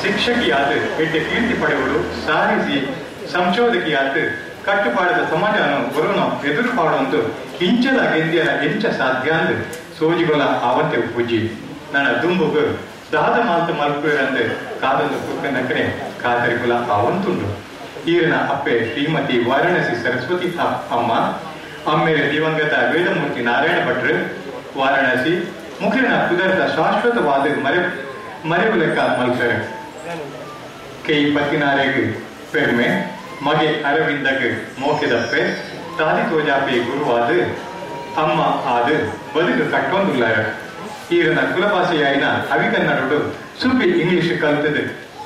ಶಿಕ್ಷಕಿಯಾದ ಎಟ್ಟೆ ಕೀರ್ತಿ ಪಡೆವಳು ಸಾಹಿತಿ ಸಂಶೋಧಕಿಯಾದ ಕಟ್ಟುಪಾಡದ ಸಮಾಜವನ್ನು ಬರೋಣ ಎದುರು ಪಾಡುವಂತು ಇಂಚಲ ಗೆಂದಿಯರ ಎಂಚ ಸಾಧ್ಯ ಅಂದು ಸೋಜಿಗೊಲ ಆವಂತೆ ಪೂಜಿ ನನ್ನ ದುಂಬುಗು ದಾದ ಮಾಲ್ತ ಮಲ್ಪುರಂದು ಕಾದೊಂದು ಕುಕ್ಕನಕನೆ ಕಾತರಿಕುಲ ಆವಂತುಂಡು. ಈರನ ಅಪ್ಪೆ ಶ್ರೀಮತಿ ವಾರಾಣಸಿ ಸರಸ್ವತಿ ಅಮ್ಮ ಅಮ್ಮೇರೆ ದಿವಂಗತ ವೇದಮೂರ್ತಿ ನಾರಾಯಣ ಭಟ್ರು ವಾರಾಣಸಿ ಮುಖಿನ ಕುದರ್ತ ಶಾಶ್ವತವಾದ ಮರೆವು ಲೆಕ್ಕ ಮಲ್ಸರು. ಕೆ ಪತ್ತಿನಾರೆಗ್ ಪೆರ್ಮೆ ಮಗೆ ಅರವಿಂದಗ್ ಮೋಕೆದಪ್ಪೆ ತಾದಿ ತೋಜಾಪೆ ಗುರುವಾದ ಅಮ್ಮ ಆದ ಬದುಕು ಕಟ್ಟೊಂದುಲ್ಲಾರ. ಈರನ ಕುಲಭಾಷೆಯಾಯಿನ ಅವಿಕನ್ನಡುಡು ಸುಬ್ಬಿ ಇಂಗ್ಲಿಷ್ ಕಲ್ತದು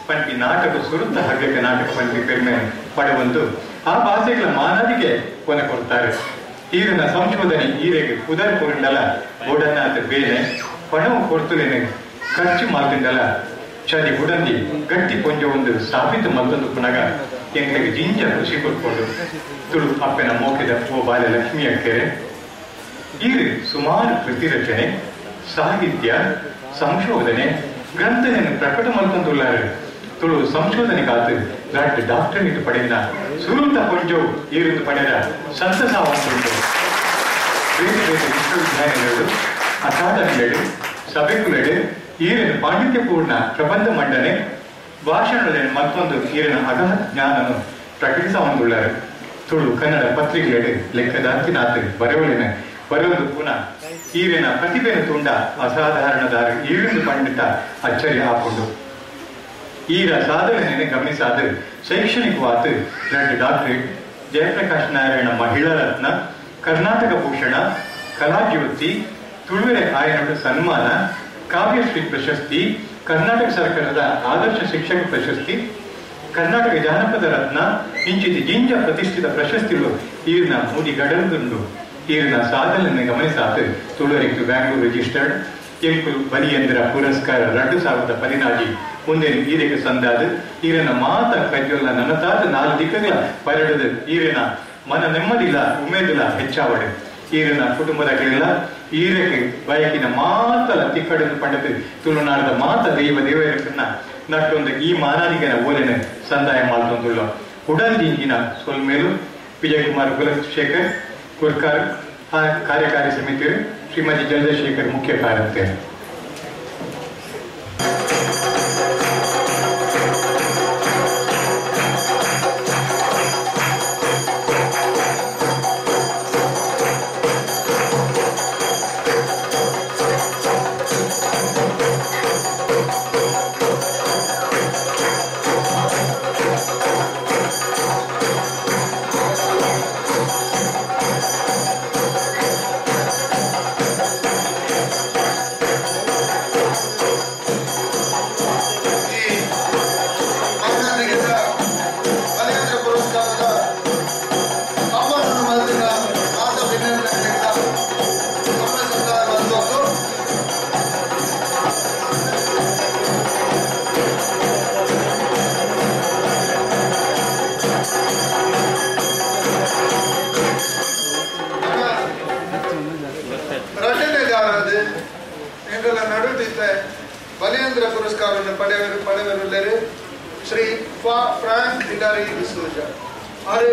ಪಂಪಿ ನಾಟಕ ಸುರುತ್ತ ಹಗ್ಗಕ್ಕೆ ನಾಟಕ ಪಂಪಿ ಪೆರ್ಮೆ ಪಡೆವಂದು ಆ ಭಾಷೆಗಳ ಮಾನದಿಗೆ ಕೊನೆ ಕೊಡ್ತಾರೆ. ಈರನ ಸಂಶೋಧನೆ ಈರೆಗೆ ಕುದರ್ ಕೊರಿಂಡಲ ಬೋಡನಾಥ ಬೇನೆ ಪಣವು ಕೊಡ್ತುಲೇನೆ ಖರ್ಚು ಮಾಲ್ತಿಂಡಲ ಚದಿ ಬುಡಂದಿ ಗಟ್ಟಿ ಕೊಂಜ ಒಂದು ಸ್ಥಾಪಿತ ಮತ್ತೊಂದು ಪುನಗ ಎಂಗಳಿಗೆ ಜಿಂಜ ಖುಷಿ ಕೊಟ್ಕೊಂಡು ತುಳು ಅಪ್ಪನ ಮೋಕೆದ ಓ ಬಾಲೆ ಲಕ್ಷ್ಮಿಯ ಕೆರೆ. ಈರು ಸುಮಾರು ಕೃತಿ ರಚನೆ ಸಾಹಿತ್ಯ ಸಂಶೋಧನೆ ಗ್ರಂಥಗಳನ್ನು ಪ್ರಕಟ ಮಲ್ತೊಂದುಲ್ಲಾರು. ತುಳು ಸಂಶೋಧನೆ ಕಾತು ರಡ್ ಡಾಕ್ಟರೇಟ್ ಪಡೆದ ಸುರುತ ಕೊಂಜವು ಈರುಂದು ಪಡೆದ ಸಂತಸ ಉಂಟು. ಬೇರೆ ಬೇರೆ ವಿಶ್ವವಿದ್ಯಾಲಯಗಳು ಅಕಾಡೆಮಿಗಳು ಸಭೆಗಳು ಈರಿನ ಪಾಂಡಿತ್ಯಪೂರ್ಣ ಪ್ರಬಂಧ ಮಂಡನೆ ಭಾಷಣಗಳನ್ನು ಮತ್ತೊಂದು ಈರಿನ ಅಗಾಧ ಜ್ಞಾನವನ್ನು ಪ್ರಕಟಿಸವಂದುಳ್ಳಾರು. ತುಳು ಕನ್ನಡ ಪತ್ರಿಕೆಗಳು ಲೆಕ್ಕದಾಂತಿನಾಥ ಬರವಳಿನ ಬರವೊಂದು ಪುನಃ ಈರಿನ ಪ್ರತಿಭೆಯನ್ನು ತುಂಡ ಅಸಾಧಾರಣದಾರ ಈರಿಂದು ಪಂಡಿತ ಅಚ್ಚರಿ ಹಾಕೊಂಡು ಈರ ಸಾಧನೆಯನ್ನು ಗಮನಿಸಾದ ಶೈಕ್ಷಣಿಕವಾದ 2 ಡಾಕ್ಟರೇಟ್, ಜಯಪ್ರಕಾಶ್ ನಾರಾಯಣ ಮಹಿಳಾ ರತ್ನ, ಕರ್ನಾಟಕ ಭೂಷಣ, ಕಲಾಜ್ಯೋತಿ, ತುಳುವೆರೆ ಆಯನಟ ಸನ್ಮಾನ, ಕಾವ್ಯಶ್ರೀ ಪ್ರಶಸ್ತಿ, ಕರ್ನಾಟಕ ಸರ್ಕಾರದ ಆದರ್ಶ ಶಿಕ್ಷಕ ಪ್ರಶಸ್ತಿ, ಕರ್ನಾಟಕ ಜಾನಪದ ರತ್ನ ಇಂಚಿತಿ ಜಿಂಜ ಪ್ರತಿಷ್ಠಿತ ಪ್ರಶಸ್ತಿಗಳು ಈರಿನ ಮೂಡಿ ಗಡಲದುಂಡು. ಈರಿನ ಸಾಧನೆಯನ್ನು ಗಮನಿಸಾದ ತುಳುವರಿಗೆ ಬ್ಯಾಂಗ್ಳೂರು ರಿಜಿಸ್ಟರ್ಡ್ ಎಂಕುಲು ಬಲಿಯೇಂದ್ರ ಪುರಸ್ಕಾರ 2014 ಮುಂದೆ ಈರೆಗೆ ಸಂದಾದ ಈರನ ಮಾತ ಕಜ್ಜೊಲ್ಲ ನನ್ನ ತಾತ 4 ದಿಕ್ಕಗಳ ಪರಡದು ಈರಿನ ಮನ ನೆಮ್ಮದಿಲ್ಲ ಉಮೇದಿಲ್ಲ ಹೆಚ್ಚಾವಡೆ. ಈರಿನ ಕುಟುಂಬದ ಕಡೆಲ್ಲ ಈರಕ್ಕೆ ಬಯಕಿನ ಮಾತಲ ತಿಕ್ಕಡನ್ನು ಪಡೆದು ತುಳುನಾಡದ ಮಾತ ದೈವ ದೇವರನ್ನ ನಟ್ಟೊಂದು ಈ ಮಾನಾದಿಗನ ಓಲೆನ ಸಂದಾಯ ಮಾಲ್ತೊಂದುಳ್ಳ ಉಡಲ್ದಿಂಗಿನ ಸೊಲ್ಮೇಲು ವಿಜಯಕುಮಾರ್ ಕುಲಶೇಖರ್ ಕುರ್ಕಾರ್ ಕಾರ್ಯಕಾರಿ ಸಮಿತಿ ಶ್ರೀಮತಿ ಚಂದ್ರಶೇಖರ್ ಮುಖ್ಯ ಕಾರ್ಯಕರ್ತರು. ಬಲಿಯೇಂದ್ರ ಪುರಸ್ಕಾರವನ್ನು ಪಡೆಯವರು ಶ್ರೀ ಫ್ರಾಂಕ್ ಹಿಲಾರಿ ಡಿಸೋಜ. ಆರೆ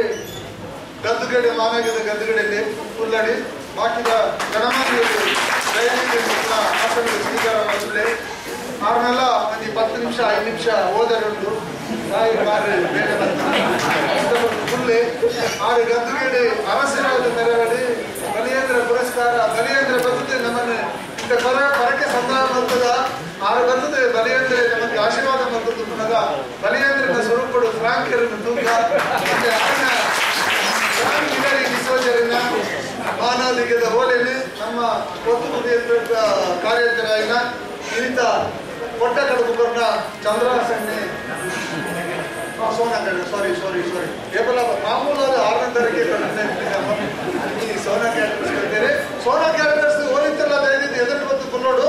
ಗದ್ದುಗಡೆ ಮಾನಗದ ಗದ್ದುಗಡೆಯಲ್ಲಿ ಉಲ್ಲಡಿ ಬಾಕಿದ ಗಣಮಾನ್ಯರು ಆಸನದ ಸ್ವೀಕಾರ ಮಾಡಿದ್ರೆ ಆರ್ನೆಲ್ಲ ಒಂದು 10 ನಿಮಿಷ 5 ನಿಮಿಷ ಓದರುಂಟು ತಾಯಿ ಮಾರು ಬೇರೆ ಫುಲ್ಲೆ ಆರು ಗದ್ದುಗಡೆ ಅರಸರಾದ ಮೆರವಡಿ ಬಲಿಯೇಂದ್ರ ಪುರಸ್ಕಾರ ಬಲಿಯೇಂದ್ರ ಬರ್ತದೆ ನಮ್ಮನ್ನು ಇಂಥ ಪರಕೆ ಸಂದಾಯ ಬರ್ತದ ಆರು ಬರ್ತದೆ ಬಲಿಯೇಂದ್ರ ನಮಗೆ ಆಶೀರ್ವಾದ ಬರ್ತದೆ ಪುನಃ ಬಲಿಯೇಂದ್ರನ ಸ್ವರೂಪಡು ಫ್ರಾಂಕರನ್ನು ತೂಕ ಮತ್ತೆ ಅವನ ಫ್ರಾಂಕ್ ಹಿಲಾರಿ ಡಿಸೋಜರನ್ನ ಮಾನವಲಿಗದ ಹೋಲೆಯಲ್ಲಿ ನಮ್ಮ ಒತ್ತು ಕಾರ್ಯಕರ್ತರಾಗಿನ ನುರಿತ ಕೊಟ್ಟ ಕಡುಬುಕರ್ನ ಚಂದ್ರಸಣ್ಣೆ ಸೋನಾ ಸಾರಿ ಸಾರಿ ಸಾರಿ ಕೇವಲ ಮಾಮೂಲಾದ 6ನೇ ತಾರೀಕಿಗೆ ಈ ಸೋನಾ ಕ್ಯಾರೆಕ್ಟರ್ಸ್ ಹೇಳ್ತಾರೆ. ಸೋನಾ ಕ್ಯಾರೆಕ್ಟರ್ಸ್ ಓದಿತ್ತಲ್ಲ ದಯದಿದ್ದು ಎದುರು ಬಂದು ಕುಲ್ಲೋಡು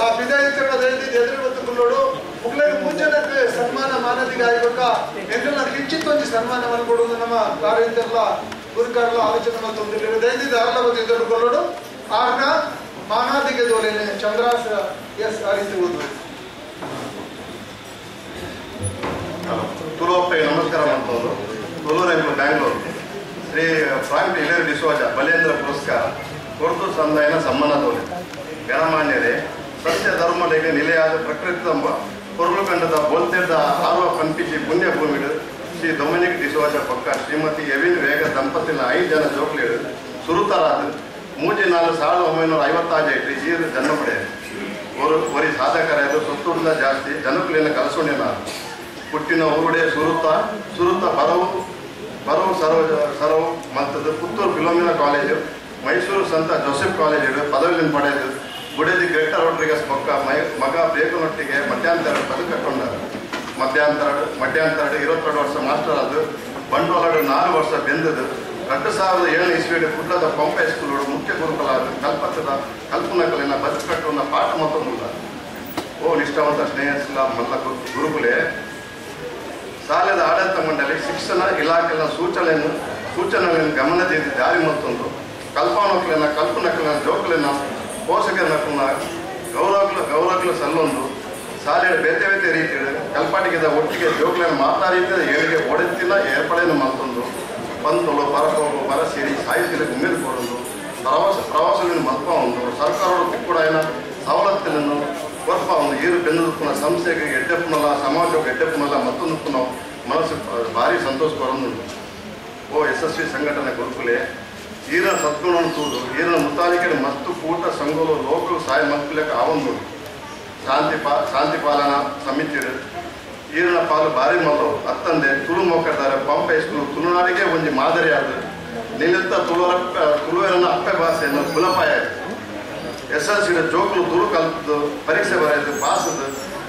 ಆ ಪಿದಾಯಿತ್ತಲ್ಲ ದಯದಿದ್ದು ಎದುರು ಬಂದು ಕುಲ್ಲೋಡು ಮುಗ್ಲಗೆ ಮುಂಚೆನಕ್ಕೆ ಸನ್ಮಾನ ಮಾನದಿಗೆ ಆಗಬೇಕ ಎಂದ್ರಲ್ಲ ಕಿಂಚಿತ್ ಒಂದು ಸನ್ಮಾನವನ್ನು ಕೊಡುವುದು ನಮ್ಮ ಕಾರ್ಯಂತೆಲ್ಲ ಗುರುಕಾರಲ್ಲ ಆಲೋಚನೆ ಮತ್ತು ದಯದಿದ್ದು ಆರ್ಲ ಬಂದು ಎದುರು ಕೊಲ್ಲೋಡು ಆರ್ನ ಮಾನಾದಿಗೆ ದೋಲೇನೆ ಚಂದ್ರಾಸ ಎಸ್ ಆ ರೀತಿ ಓದುವುದು. ತುಳುವಪ್ಪಗೆ ನಮಸ್ಕಾರ ಮಾಡ್ತವರು ತುಳುವರೆಂಬ ಬ್ಯಾಂಗ್ಳೂರು ಶ್ರೀ ಫ್ರಾಂಕ್ ಹಿಲೇರಿ ಡಿಸೋಜ ಬಲೇಂದ್ರ ಪುರಸ್ಕಾರ ಕೊರತು ಸಂದಾಯನ ಸಮ್ಮಾನ ದೋಲೆ ಗಣಮಾನ್ಯರೇ ಸತ್ಯ ಧರ್ಮಗಳಿಗೆ ನಿಲೆಯಾದ ಪ್ರಕೃತಿ ತಂಬ ಕೊರಳು ಕಂಡದ ಬೋಲ್ತೆದ ಆರ್ವ ಪಂಪಿಸಿ ಪುಣ್ಯ ಭೂಮಿಡು ಶ್ರೀ ಡೊಮಿನಿಕ್ ಡಿಸೋಜ ಬೊಕ್ಕ ಶ್ರೀಮತಿ ಎವಿನ್ ವೇಗ ದಂಪತಿನ 5 ಜನ ಜೋಕ್ಲೇರು ಸುರುತರಾದ 3 4 1956 ಈರು ಜನ್ಮ ಪಡೆಯರು. ಒರಿ ಸಾಧಕರಾದ ಸೊತ್ತುಡ್ಲ ಜಾಸ್ತಿ ಜನಕುಲಿನ ಕಲಸೋಣಿನ ಪುಟ್ಟಿನ ಊರುಡೆ ಸುರುತ ಸುರುತ ಬರವು ಬರವು ಸರವು ಮಲ್ತದ್ದು ಪುತ್ತೂರು ಫಿಲೋಮಿನಾ ಕಾಲೇಜು ಮೈಸೂರು ಸಂತ ಜೋಸೆಫ್ ಕಾಲೇಜು ಪದವಿಯನ್ನು ಪಡೆದು ಬುಡದಿ ಗ್ರೇಟರ್ ರೋಡ್ರಿಗಸ್ ಬೊಕ್ಕ ಮಗ ಬೇಕನೊಟ್ಟಿಗೆ ಮಧ್ಯಾಂತರ ಬದುಕಟ್ಟೊಂಡರು. ಮಧ್ಯಾಂತರ 22 ವರ್ಷ ಮಾಸ್ಟರ್ ಅದು ಬಂಡವಾಳ 4 ವರ್ಷ ಬೆಂದದು 2007 ಇಸ್ವಿಯಲ್ಲಿ ಕುಡ್ಲದ ಪಂಪೆ ಸ್ಕೂಲ್ ಮುಖ್ಯ ಗುರುಕಲಾದ ಕಲ್ಪತ್ತದ ಕಲ್ಪನಕಲಿನ ಬದುಕಟ್ಟುವ ಪಾಠ ಮತ್ತೊಂದಿಲ್ಲ. ಓ ನಿಷ್ಠಾವಂತ ಸ್ನೇಹಿತರ ಮಲ್ಲ ಗುರುಕುಲೆ ಶಾಲೆದ ಆಡಳಿತ ಮಂಡಳಿ ಶಿಕ್ಷಣ ಇಲಾಖೆಯ ಸೂಚನೆಯನ್ನು ಗಮನದಿಂದ ಜಾರಿ ಮತ್ತೊಂದು ಕಲ್ಪನಕಲಿನ ಕಲ್ಪನಕಲಿನ ಜೋಕಲಿನ ಪೋಷಕರನ್ನ ಗೌರವಗಳ ಸಲ್ಲೊಂದು ಶಾಲೆಯ ಬೇತೆ ಬೇತೆ ರೀತಿಯ ಕಲ್ಪಾಟಿಗೆದ ಒಟ್ಟಿಗೆ ಜೋಕಲಿನ ಮಾತಾ ರೀತಿಯ ಏಳಿಗೆ ಒಡೆತಿಲ್ಲ ಏರ್ಪಡೆಯನ್ನು ಮತ್ತೊಂದು ಪಂತುಳು ಪರಕೋಪು ಬರಸಿರಿ ಸಾಹಿತ್ಯಕ್ಕೆ ಉಮೇದು ಕೊಡೋದು ಪ್ರವಾಸಗಳನ್ನು ಮಲ್ಪ ಒಂದು ಸರ್ಕಾರದ ತಿಕ್ಕುಡ ಸವಲತ್ತನ್ನು ಕೊರ್ಪ ಒಂದು ಏರು ಬೆನ್ನುಪ್ಪನ ಸಂಸ್ಥೆಗೆ ಎಡ್ಡೆಪ್ಪನಲ್ಲ ಸಮಾಜಕ್ಕೆ ಎಡ್ಡೆಪ್ಪನಲ್ಲ ಮತ್ತೊಂದು ಮನಸ್ಸು ಭಾರಿ ಸಂತೋಷ ಕೊರೊಂದುಂಡು. ಓ ಯಶಸ್ವಿ ಸಂಘಟನೆ ಗುರುಕುಲೆ ಈರನ ಸದ್ಗುಣವನ್ನು ತೂದು ಈರನ ಮುತ್ತಾಲಿಕೆ ಮಸ್ತು ಕೂಟ ಸಂಘಲು ಲೋಕಲು ಸಹಾಯ ಮಲ್ಪುಲೆಕ ಆವೊಂದುಂಡು. ಶಾಂತಿ ಪಾಲನಾ ಸಮಿತಿ ಈರನ ಪಾಲು ಭಾರಿ ಮಲ್ಲವು ಅತ್ತಂದೆ ತುಳು ಮೋಕರ್ದಾರೆ ಪಂಪೆ ಸ್ಕೂಲ್ ತುಳುನಾಡಿಗೆ ಒಂಜಿ ಮಾದರಿಯಾದ ನಿಲಿತ ತುಳುವರನ ಅಪ್ಪೆ ಭಾಷೆಯನ್ನು ಕುಲಪಾಯ ಎಸ್.ಎಲ್.ಸಿ ಜೋಕುಲು ತುಳು ಕಲ್ತದ್ದು ಪರೀಕ್ಷೆ ಬರೆದು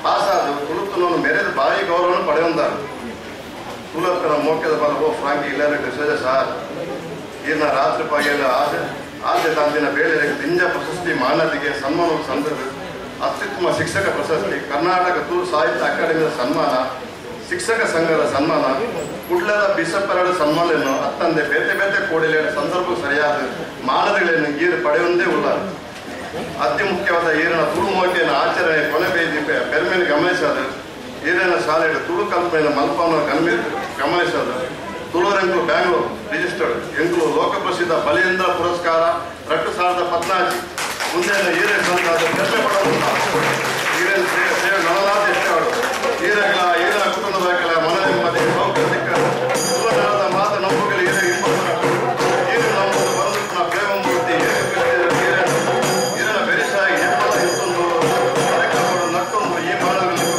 ಪಾಸಾದು ತುಳುತುನನ್ನು ಮೆರೆದು ಭಾರಿ ಗೌರವವನ್ನು ಪಡೆಯೊಂದಾರು. ತುಳುಪ್ಪನ ಮೋಕ್ಯದ ಬಲವೋ ಫ್ರಾಂಕಿ ಇಲ್ಲರ ಡಿಸೋಜ ಸಾರ್ ಈರನ ರಾತ್ರಿ ಪಾಗೆಲ್ಲ ಆಸೆ ತಾಂದಿನ ಬೇಳೆ ದಿಂಜ ಪ್ರಶಸ್ತಿ ಮಾನದಿಗೆ ಸನ್ಮಾನವು ಸಂದದ್ದು ಅತ್ಯುತ್ತಮ ಶಿಕ್ಷಕ ಪ್ರಶಸ್ತಿ ಕರ್ನಾಟಕ ತುಳು ಸಾಹಿತ್ಯ ಅಕಾಡೆಮಿಯ ಸನ್ಮಾನ ಶಿಕ್ಷಕ ಸಂಘದ ಸನ್ಮಾನ ಕುಡ್ಲದ ಬಿಸಪ್ಪರಡ ಸನ್ಮಾನವನ್ನು ಅತ್ತಂದೆ ಬೇತೆ ಬೇತೆ ಕೋಡಿಲೆ ಸಂದರ್ಭ ಸರಿಯಾದ ಮಾನದಿಗಳನ್ನು ಈರು ಪಡೆಯುವುದೇ ಉಳ್ಳ. ಅತಿ ಮುಖ್ಯವಾದ ಈರನ ತುಳು ಮೋಕೆಯನ್ನು ಆಚರಣೆ ಕೊನೆ ಬೇದಿ ಪೆರ್ಮೆಯನ್ನು ಗಮನಿಸೋದು ಈರನ ಶಾಲೆಯ ತುಳು ಕಲ್ಪನೆಯನ್ನು ಮಲ್ಪವನ್ನು ಗಮನಿಸೋದು ತುಳುವರೆಂಕುಲು ಬ್ಯಾಂಗ್ಳೂರು ರಿಜಿಸ್ಟರ್ಡ್ ಎಂಕುಲು ಲೋಕಪ್ರಸಿದ್ಧ ಬಲಿಯೇಂದ್ರ ಪುರಸ್ಕಾರ 2014 ಮುಂದೆ ಈರೇ ಸಂತಾದ ಹೆಮ್ಮೆ ಪಡೋದಿಲ್ಲ. ಈರೇ ಸೇವೆ ನಲನಾದ ಎಷ್ಟವಾಡು ಈರಗಳ ಈರನ ಕುಟುಂಬದ ಮನ ನೆಮ್ಮದಿ ಸೌಖ್ಯ ಸಿಕ್ಕ ತುಳುನಾಡದ ಮಾತು ನಂಬುಗಳು ಈರೆ ಇಂಬ ಈರು ನಂಬುದು ಬಂದು ಪ್ರೇಮಮೂರ್ತಿ ಈರನ ಬೆರಿಸಾಗಿ ಎಪ್ಪಲ ಇತ್ತೊಂದು ಕಾರ್ಯಕ್ರಮಗಳು ನಟ್ಟೊಂದು ಈ ಮಾನವರಿಗೆ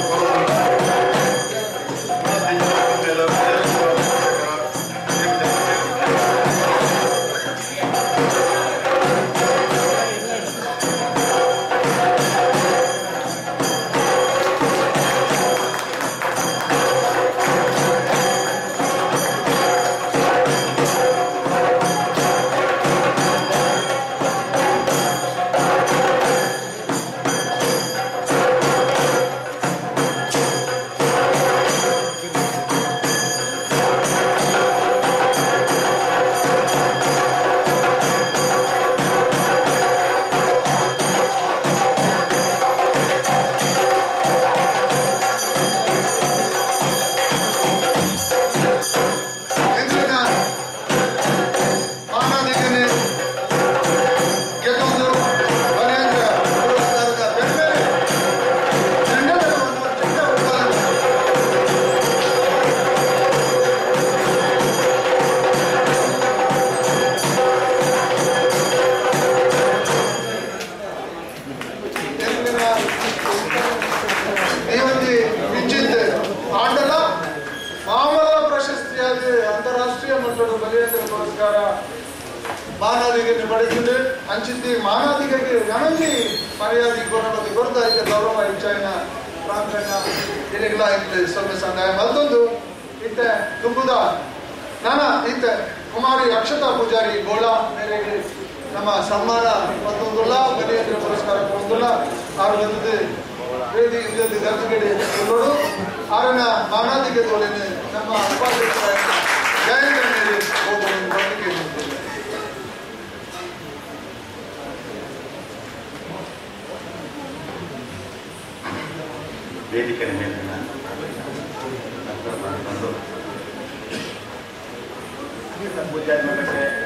ವೇದಿಕೆ ಮೇಲೆ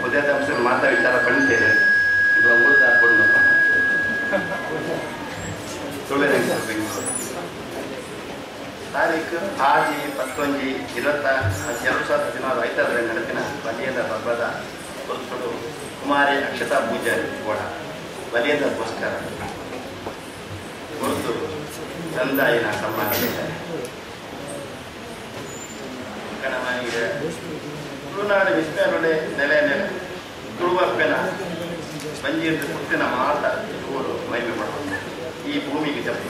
ಪೂಜಾದ ಮಾತಾ ವಿಚಾರ ಪಂಡಿತೇನೆ ಇದು ಅಮೃತ ಹಾಕೊಂಡು ತಾರೀಕು 6 11 2016 ಐತಾದ್ರೆ ನಡೆದಿನ ಬಲಿಯೇಂದ್ರ ಪರ್ವದ ಪುರುಷರು ಕುಮಾರಿ ಅಕ್ಷತಾ ಪೂಜಾರಿ ಗೋಡ ಬಲಿಯೇಂದ್ರ ಪುರಸ್ಕಾರ ಗುರುತು ತಂದಾಯಿನ ಸಮ್ಮಾನ. ಗಣಮಾನಿಗೆ ತುಳುನಾಡು ವಿಸ್ಮಯರುಡೆ ನೆಲೆ ನೆಲೆ ತುಳುವಪ್ಪೆನ ಬಂಜೀರ್ದ ಪುಟ್ಟಿನ ಮಾತ ಊರು ಮಹಿಮೆ ಪಡುವಂತೆ ಈ ಭೂಮಿಗೆ ಜಪ್ಪು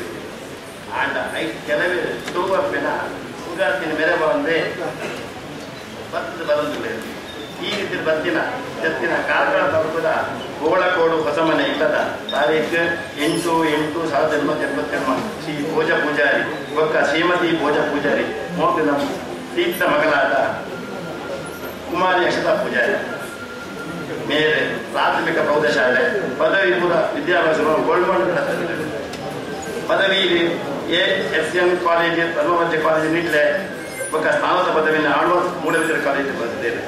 ಆಂಡ I ಕೆಲವೇ ತುಳುವಪ್ಪೆನ ಉಗಾತಿನ ಮೆರೆ ಬಂದೆ ಬತ್ತದ ಬರಂದಿಲ್ಲ. ಈ ರೀತಿ ಬತ್ತಿನ ಜತ್ತಿನ ಕಾರ್ಕಳ ತಾಲೂಕದ ಗೋಳಕೋಡು ಹೊಸಮನೆ ಇಲ್ಲದ ತಾರೀಕು 8 8 1987 ಶ್ರೀ ಭೋಜ ಪೂಜಾರಿ ಬೊಕ್ಕ ಶ್ರೀಮತಿ ಭೋಜ ಪೂಜಾರಿ ಮೋಪಿನ ತೀರ್ಥ ಮಗಲಾದ ಕುಮಾರಿ ಅಕ್ಷತಾ ಪೂಜಾರಿ ಮೇಲೆ ಪ್ರಾಥಮಿಕ ಪ್ರೌಢಶಾಲೆ ಪದವಿ ಪೂರ್ವ ವಿದ್ಯಾಭ್ಯಾಸವನ್ನು ಗೋಲ್ಮಂಡ್ ಪದವಿ ASN college ಧರ್ಮಮಧ್ಯ ಕಾಲೇಜು ನಿಟ್ಲೆ ಬೊಕ್ಕ ಸ್ನಾನದ ಪದವಿಯನ್ನು ಆಳ್ವ ಮೂಡಬಿದ್ರೆ ಕಾಲೇಜು ಬಂದಿದ್ದೇನೆ.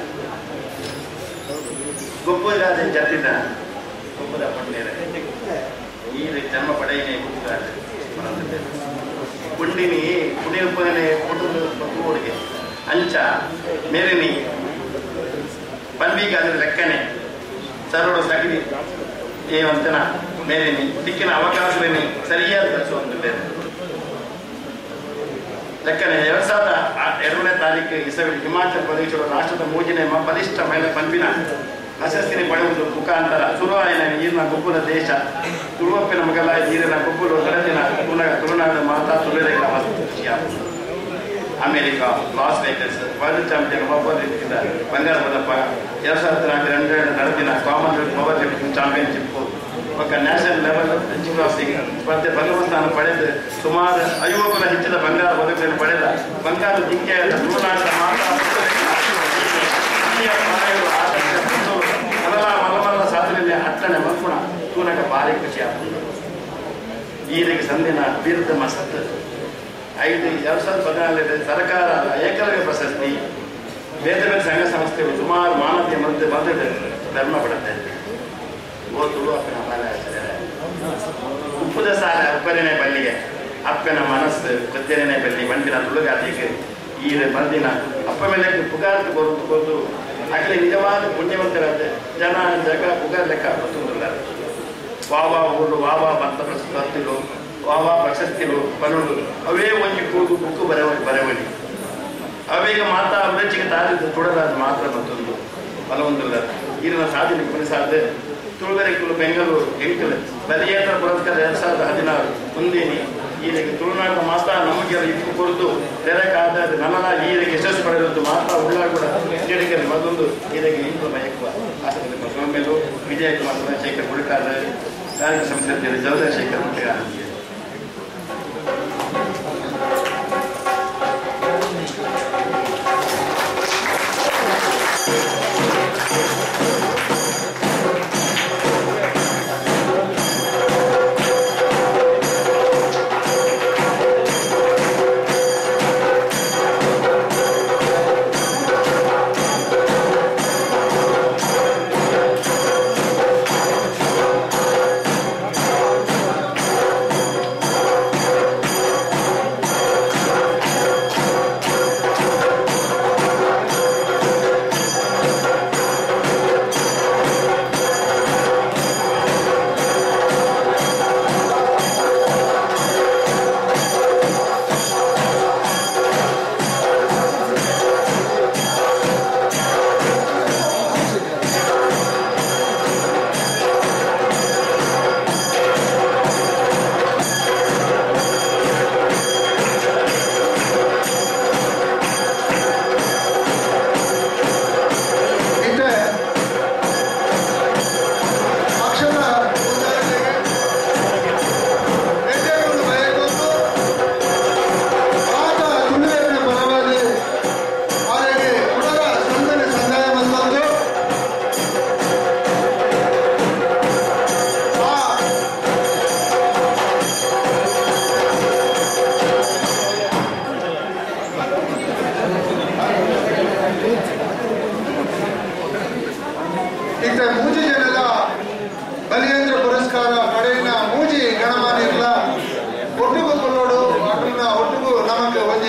ಗೊಬ್ಬುಗಾದ ಜತ್ತಿದ ಗೊಬ್ಬರ ಪಣ್ಣೇರೆ ಈ ಜನ್ಮ ಪಡೆಯನೆ ಗೊಬ್ಬುಗಾದ ಮನಂದಿದ್ದೇನೆ. ಕುಂಡಿನಿ ಕುಡಿಯುಪ್ಪನೆ ಕುಟುಂಬ ತೂಡಿಗೆ ಅಂಚ ಮೇರಿನಿ ಪನ್ಬಿಗಾದ ಲೆಕ್ಕನೆ ಸರೋಡು ಸಗಿರಿ ಏವಂತನ ಮೇಲಿನಿ ದಿಕ್ಕಿನ ಅವಕಾಶವೇನಿ ಸರಿಯಾದ ಬಳಸುವಂತಿದ್ದೇನೆ. ಲೆಕ್ಕನೆ 2002ನೇ ತಾರೀಕು ಇಸವಿ ಹಿಮಾಚಲ ಪ್ರದೇಶದ ರಾಷ್ಟ್ರದ ಮೂಜನೇ ಬಲಿಷ್ಠ ಮಹಿಳೆ ಪಂಪಿನ ಪ್ರಶಸ್ತಿನಿ ಪಡೆಯುವುದು ಮುಖಾಂತರ ಸುರುವಾಯಿನ ನೀರಿನ ಗೊಬ್ಬರ ದೇಶ ತುಳುವಪ್ಪಿನ ಮಗಲ ನೀರಿನ ಗೊಬ್ಬರ ಕಡಲಿನ ತುಳುನಾಡು ಮಾತಾ ತುಳುವೆಗಳ ಖುಷಿಯಾಗುವುದು. America Las Vegas world champion power lifting ಬಂಗಾರ ಪದಕ 2004 ನಡೆದಿನ ಕಾಮನ್ವೆಲ್ತ್ ಪವರ್ ಲಿಫ್ಟಿಂಗ್ ಚಾಂಪಿಯನ್ಶಿಪ್ ఒక ನ್ಯಾಷನಲ್ ಲೆವೆಲ್ ಜಿಮ್ನಾಸ್ಟಿಕ್ ಸ್ಪರ್ಧೆ ಪ್ರಥಮ ಸ್ಥಾನ ಪಡೆದು ಸುಮಾರು 50 ಹೆಚ್ಚಿನ ಬಂಗಾರ ಪದಕಗಳನ್ನು ಪಡೆದ ಬಂಗಾರ ಜಿಂಕೆಯಾದ ತುಳುನಾಡಿನ ಮಾತಾ ಮಲ್ಲ ಸಾಧನೆಯಲ್ಲಿ ಅಟ್ಟಣೆ ಮಲ್ಪುಣ ತೂನಕ ಭಾರಿ ಖುಷಿ ಆಗ್ತದೆ. ಈರಿಗೆ ಸಂದಿನ ಬಿರುದ ಮಸ್ತ್ 5 2014 ಸರ್ಕಾರ ಏಕಲವ್ಯ ಪ್ರಶಸ್ತಿ ಬೇರೆ ಬೇರೆ ಸಂಘ ಸಂಸ್ಥೆಗಳು ಸುಮಾರು ಮಾನವೀಯ ಮಧ್ಯೆ ಬಂದಿದೆ ಧರ್ಮ ಪಡುತ್ತೆ. ಓ ತುಳು ಅಪ್ಪನ ಬಾಲ ಉಪ್ಪುದ ಸಾಲ ಅಪ್ಪನೇ ಬಲ್ಲಿಗೆ ಅಪ್ಪನ ಮನಸ್ಸು ಕೊದ್ದೆನೇ ಬಲ್ಲಿ ಬಂದಿನ ತುಳುಗಾತಿಗೆ ಈ ಬಂದಿನ ಅಪ್ಪ ಮೇಲೆ ಪುಗಾರ್ತು ಕೊರತು ಕೊರತು ಆಗಲೇ ನಿಜವಾದ ಪುಣ್ಯವಂತರಾದ ಜನ ಜಗ ಪುಗಾರ್ ಲೆಕ್ಕ ಗೊತ್ತುಂದಿಲ್ಲ. ವಾವಾ ಊರು ವಾವಾ ಭಕ್ತ ಪ್ರಶಸ್ತಿಗಳು ವಾವಾ ಪ್ರಶಸ್ತಿಗಳು ಬರುವುದು ಅವೇ ಒಂಜಿ ಕೂಗು ಬುಕ್ಕು ಬರವಣಿ ಅವೇಗ ಮಾತಾ ಅಭಿರುಚಿಗೆ ತಾರಿದ್ದು ತುಡಲಾದ ಮಾತ್ರ ಮತ್ತೊಂದು ಬಲವೊಂದಿಲ್ಲ. ಈರಿನ ಸಾಧನೆ ಕೊನೆಸಾದ ತುಳುವೆರೆಕುಲು ಬೆಂಗಳೂರು ಎಂಕಲು ಬಲಿಯೇತರ ಪುರಸ್ಕಾರ 2016 ಮುಂದೇನಿ ಈರಿಗೆ ತುಳುನಾಡಿನ ಮಾತಾ ನಮಗೆ ಇಪ್ಪು ಕೊರತು ತೆರಕಾದ ನನ್ನಲ ಈರಿಗೆ ಯಶಸ್ಸು ಪಡೆದದ್ದು ಮಾತಾ ಉಳ್ಳಾಗ ಕೂಡ ಕ್ರೀಡೆಗೆ ಮತ್ತೊಂದು ಈರಿಗೆ ಇಂದು ಮಯಕುವ ಆಸಕ್ತಿ ಸೋಮೇಲು ವಿಜಯಕುಮಾರ್ ಚಂದ್ರಶೇಖರ್ ಗುಳಿಕಾರ ಕಾರ್ಮಿಕ ಸಂಸ್ಥೆ ಚಂದ್ರಶೇಖರ್ ಗುಳಿಕಾರ.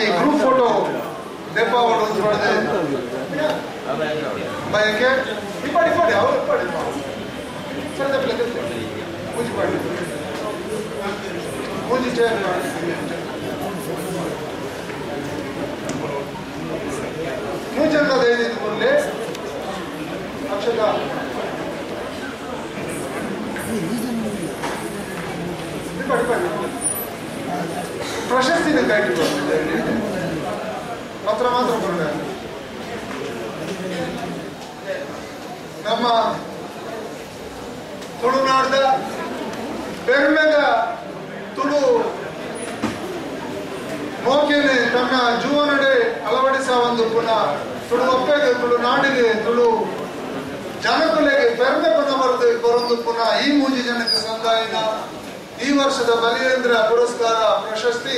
ಒಂಜಿ ಗ್ರೂಪ್ ಫೋಟೋ ದೆಪ್ಪಾವಡು ಒಂದು ಪಡೆದು ಬಯಕೆ ಇಪ್ಪಾಡಿ ಇಪ್ಪಾಡಿ ಅವರು ಇಪ್ಪಾಡಿ ಸರಿ ದಪ್ಪಲೆ ಮೂಜಿ ಪಾಡಿ ಮೂಜಿ ಚೇರ್ ಮೂಜಂತ ದಯವಿಟ್ಟು ಕೊಡಲಿ ಅಕ್ಷತ ಪ್ರಶಸ್ತಿನ ಕೈಟ್ಟು ಪತ್ರ ಮಾತ್ರ ಕೊಡ. ನಮ್ಮ ತುಳುನಾಡದ ಪೆರ್ಮೆದ ತುಳು ಮೋಕೆನೆ ತನ್ನ ಜೀವನಡೆ ಅಳವಡಿಸ ಒಂದು ಪುನಃ ತುಳು ಒಪ್ಪೆಗೆ ತುಳು ನಾಡಿಗೆ ತುಳು ಜನಕುಲೆಗೆ ಪೆರ್ಮೆ ಪುನಃ ಬರೆದು ಕೊರೊಂದು ಪುನಃ ಈ ಮೂಜಿ ಜನಕ್ಕೆ ಸಂದಾಯನ ಈ ವರ್ಷದ ಬಲಿಯೇಂದ್ರ ಪುರಸ್ಕಾರ ಪ್ರಶಸ್ತಿ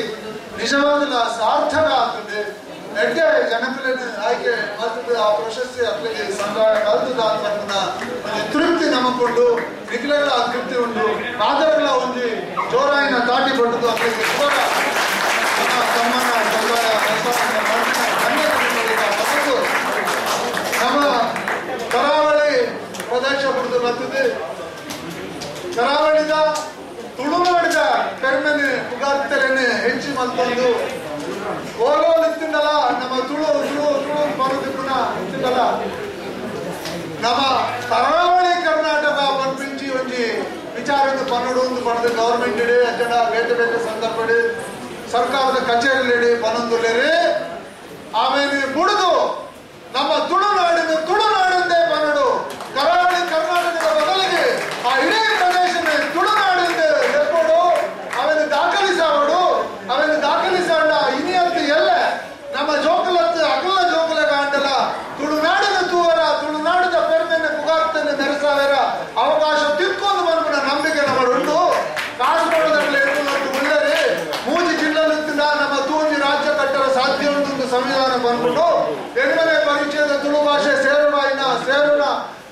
ನಿಜವಾದ ಸಾರ್ಥಕ ಆಗ್ತದೆ. ಎಡ್ಡೆ ಜನಕುಲೆನ ಆಯ್ಕೆ ಮತ್ತು ಆ ಪ್ರಶಸ್ತಿ ಅಕ್ಲಿಗೆ ಸಂದಾಯ ಕಲ್ತದ ಪುನಃ ಒಂದು ತೃಪ್ತಿ ನಮಕೊಂಡು ನಿಖಿಲೆಗಳ ತೃಪ್ತಿ ಉಂಟು ಮಾದರಗಳ ಒಂದು ಜೋರಾಯಿನ ತಾಟಿ ಪಟ್ಟದ್ದು ಅಕ್ಲಿಗೆ ಸನ್ಮಾನ ಸಂದಾಯ ನಮ್ಮ ಕರಾವಳಿ ಪ್ರದೇಶ ಬಿಡುದು ಬರ್ತದೆ. ಕರಾವಳಿದ ತುಳುನಾಡಿದ ಪೆರ್ಮೆನೆ ಪುಗಾರ್ತಲೇನೆ ಹೆಚ್ಚು ಮಲ್ತೊಂದು ಓಲೋಲ್ ಇತ್ತಿಂದಲ್ಲ ನಮ್ಮ ತುಳು ತುಳು ತುಳು ಬರೋದು ಪುನಃ ಇತ್ತಿಂದಲ್ಲ ನಮ್ಮ ಕರಾವಳಿ ಕರ್ನಾಟಕ ಪನ್ಪಿಂಚಿ ಒಂಜಿ ವಿಚಾರ ಪನ್ನಡು ಒಂದು ಪಡೆದು ಗವರ್ಮೆಂಟ್ ಇಡಿ ಅಜ್ಜಡ ಬೇತೆ ಬೇತೆ ಸಂದರ್ಭ ಸರ್ಕಾರದ ಕಚೇರಿಯಲ್ಲಿ ಪನೊಂದುಲ್ಲೇರಿ ಆಮೇಲೆ ಬುಡುದು ನಮ್ಮ ತುಳುನಾಡಿನ ತುಳುನಾಡಿಂದೇ ಪನ್ನಡು ಕರಾವಳಿ ಕರ್ನಾಟಕದ ಬದಲಿಗೆ ಆ ಇಡೀ ಪ್ರದೇಶನೇ ತುಳುನಾಡಿಂದ ಎಪ್ಪಡು ಅವೆಲ್ಲ ದಾಖಲಿಸವಡು ಅವೆಲ್ಲ ದಾಖಲಿಸೋಣ ಇನಿಯತ್ತು ಎಲ್ಲ ನಮ್ಮ ಜೋಕುಲತ್ತು ಅಗಲ ಜೋಕುಲ ಕಾಂಡಲ ತುಳುನಾಡಿನ ತೂವರ ತುಳುನಾಡಿನ ಪೆರ್ಮೆನೆ ಪುಗಾರ್ತನೆ ಮೆರೆಸಾವರ ಅವಕಾಶ ತಿಕ್ಕೊಂಡು ಬಂದ್ಬಿಡ ನಂಬಿಕೆ ನಮ್ಮಡುಂಟು. ಕಾಸರಗೋಡದಲ್ಲಿ ಉಳ್ಳರೆ ಮೂಜಿ ಜಿಲ್ಲೆಲಿತ್ತಿನ ನಮ್ಮ ತೂಂಜಿ ರಾಜ್ಯ ಕಟ್ಟಲು ಸಾಧ್ಯ ಉಂಟು ಸಂವಿಧಾನ ಬಂದ್ಬಿಟ್ಟು ಎಣ್ಮನೆ ಪರಿಚಯದ ತುಳು ಭಾಷೆ ಸೇರುವಾಯಿನ ಸೇರುನ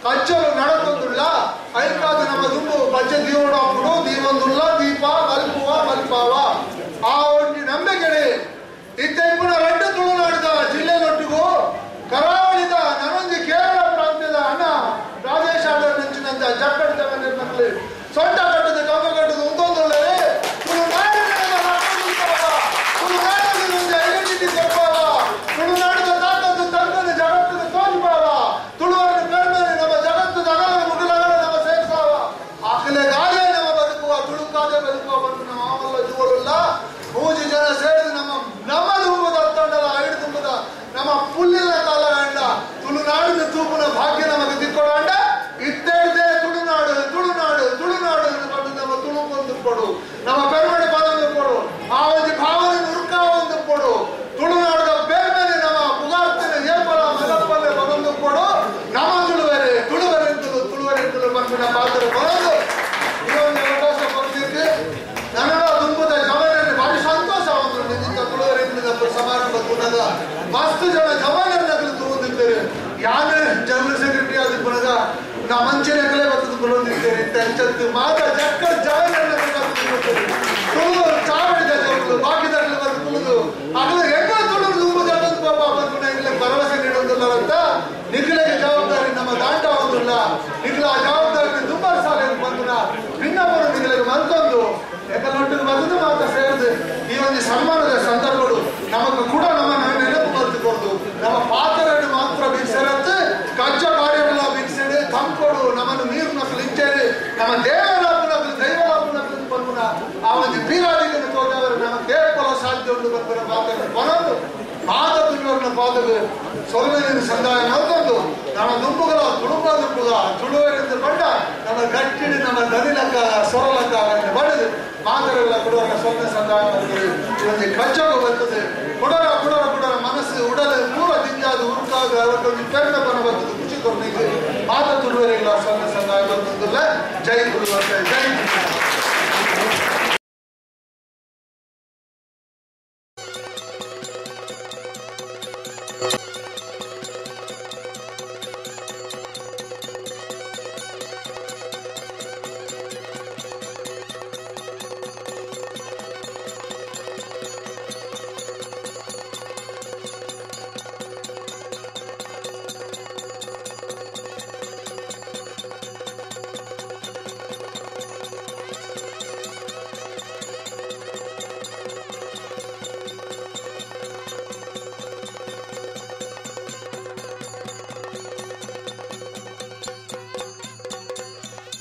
ಕಚ್ಚಲು ನಡಕೊಂದುಲ್ಲ ಐಕಾದ ನಮ್ಮ ದುಂಬು ಪಂಚ ದೀವಡ ಹಾಕುಡು ದೀವೊಂದುಲ್ಲ ದೀಪ ಮಲ್ಪುವ ಮಲ್ಪಾವ ಆ ಒಂಜಿ ನಂಬಿಕೆ ಇತ್ತೆಂಪುನ ರಡ್ಡು ತುಳುನಾಡಿದ ಜಿಲ್ಲೆನೊಟ್ಟಿಗೂ ಕರಾವಳಿದ ನನೊಂಜಿ ಕೇರಳ ಪ್ರಾಂತ್ಯದ ಹಣ ರಾಜೇಶ್ ಆಡರ್ ನಂಚಿನಂತ ಜಕ್ಕಡಿದ ಮಕ್ಕಳು ಸೊಂಟ ಕಟ್ಟದ ಕಂಬ ಕಟ್ಟದ ಉಂದೊಂದುಳ್ಳರೆ ತುಳುನಾಡಿನ ಒಂದು ಐಡೆಂಟಿಟಿ ಕೊಡ್ಪಾವ ತುಳುನಾಡಿದ ತಾಕತ್ತು ತಂದನೆ ಜಗತ್ತಿನ ತೋಜಿಪಾವ ತುಳುವರನ ಪೆರ್ಮೆನೆ ನಮ್ಮ ಜಗತ್ತದ ಅಗಲ ಮುಗುಲಗಳ ನಮ್ಮ ಸೇರ್ಸಾವ ಆಕಲೆಗಾದೆ ನಮ್ಮ ಬದುಕುವ ತುಳುಕಾದೆ ಬದುಕುವ ಬಂದು ನಮ್ಮ ಮಾಮಲ್ಲ ಜೀವಲುಲ್ಲ ಮೂಜಿ ಜನ ಸೇರಿದ ನಮ್ಮ ನಮ್ಮ ತುಂಬುದ ಅತ್ತಂಡಲ ಐಡು ತುಂಬುದ ನಮ್ಮ ಪುಲ್ಲಿನ ಕಾಲ ಅಂಡ ತುಳುನಾಡಿನ ತೂಪುನ ಭಾಗ್ಯ ನಮಗೆ ತಿಕ್ಕೊಡಂಡ ಇತ್ತೆಡ್ದೆ ತುಳುನಾಡು ತುಳುನಾಡು ತುಳುನಾಡು ಬಂದು ನಮ್ಮ ತುಳು ಬಂದು ಕೊಡು ನಮ್ಮ ಪೆರ್ಮಡೆ ಪದವನ್ನು ಕೊಡು ಆ ಒಂದು ಭಾವನೆ ನುರುಕ ಒಂದು ಕೊಡು ತುಳುನಾಡದ ಬೇರ್ಮೇಲೆ ನಮ್ಮ ಪುಗಾರ್ತನೆ ಏಪಲ ಮಲಪಲ್ಲೆ ಬದಲು ಕೊಡು ನಮ್ಮ ತುಳುವರೆ ತುಳುವರೆ ತುಳು ತುಳುವರೆ ತುಳು ಬಂದು ಪಾತ್ರ ಬರೋದು ಈ ಒಂದು ಅವಕಾಶ ಕೊಡ್ತಿದ್ದೆ. ನನ್ನ ತುಂಬುದ ಜವನನ್ನು ಭಾರಿ ಸಂತೋಷ ಒಂದು ನಿಂತ ತುಳುವರೆ ಸಮಾರಂಭ ಪುನಃ ಮಸ್ತ್ ಜನ ಜವಾನರನ್ನ ತೂಗುತ್ತಿದ್ದಾರೆ. ಯಾರು ಜನರಲ್ ಸೆಕ್ರೆಟರಿ ಆದ ಪುನಃ ನಾ ಮಂಚನೆ ಬರ್ತದೆ ಬರೋದಿದ್ದೇನೆ ಅಂಚತ್ತು ಮಾತ ಜಕ್ಕ ಜವನರನ್ನ ತುಳು ಚಾವಡಿದ ಜವಗಳು ಬಾಕಿದಾರಲ್ಲ ಬಂದು ತುಳಿದು ಆಗಲೇ ಹೆಂಗ ತುಳು ತುಂಬುದ ಪಾಪ ಬಂದು ಇಲ್ಲಿ ಭರವಸೆ ನೀಡುವುದಿಲ್ಲ ಅಂತ ನಿಖಿಲೆಗೆ ಜವಾಬ್ದಾರಿ ನಮ್ಮ ದಾಂಡ ಒಂದಿಲ್ಲ ನಿಖಿಲ ಆ ಜವಾಬ್ದಾರಿ ತುಂಬಾ ಸಾಲ ಬಂದು ಭಿನ್ನವರು ನಿಖಿಲೆಗೆ ಮಲ್ತೊಂದು ಯಾಕಂದ್ರೆ ಬಂದು ಮಾತ್ರ ಸೇರಿದು ಈ ಒಂದು ಸನ್ಮಾನದ ಸಂದರ್ಭಗಳು ನಮಗೆ ಕೂಡ ನಮ್ಮ ನೆನಪು ಬರ್ತಕೊಡ್ದು ನಮ್ಮ ಪಾತ್ರವನ್ನು ಮಾತ್ರ ಬಿಡಿಸಿರತ್ತೆ ಕಚ್ಚ ಕಾರ್ಯಗಳ ಬಿಡಿಸಿಡಿ ತಂಪೊಡು ನಮ್ಮನ್ನು ನೀರು ನಕಲು ಇಚ್ಚೇರಿ ನಮ್ಮ ದೇವರಾಪುನಕಲು ದೈವರಾಪುನಕಲು ಬಂದು ಆ ಒಂದು ಬೀರಾದಿಗಳನ್ನು ತೋದವರು ನಮ್ಮ ದೇವಕೊಲ ಸಾಧ್ಯ ಉಂಟು ಬಂದ ಪಾತ್ರ ಬರೋದು ಮಾತ ತುಳುವರನ್ನ ಪಾದಗ ಸೊಲ್ಮೆನ ಸಂದಾಯ ಮಲ್ತೊಂದು ನಮ್ಮ ದುಂಬುಗಳ ತುಳುಂಬ ದುಂಬುಗ ತುಳುವರಿಂದ ಬಂಡ ನಮ್ಮ ಗಟ್ಟಿಡಿ ನಮ್ಮ ದನಿಲಕ್ಕ ಸೊರಲಕ್ಕ ಬಡದು ಮಾತರೆಲ್ಲ ಕೊಡೋರ ಸೊನ್ನೆ ಸಂದಾಯ ಮಾಡ್ತದೆ. ಒಂದು ಕಚ್ಚೋಗ ಬರ್ತದೆ ಕೊಡೋರ ಕೊಡೋರ ಕೊಡೋರ ಮನಸ್ಸು ಉಡಲು ಪೂರ ದಿಂಜಾದ ಉರುಕಾದ ಅವಕ್ಕೊಂದು ಪೆರ್ಮೆ ಬನ ಬರ್ತದೆ ಖುಷಿ ಕೊಡ್ಲಿಕ್ಕೆ ಮಾತ ತುಳುವರೆಲ್ಲ ಸೊನ್ನೆ ಸಂದಾಯ ಬಂದಲ್ಲ. ಜೈ ತುಳುವ, ಜೈ.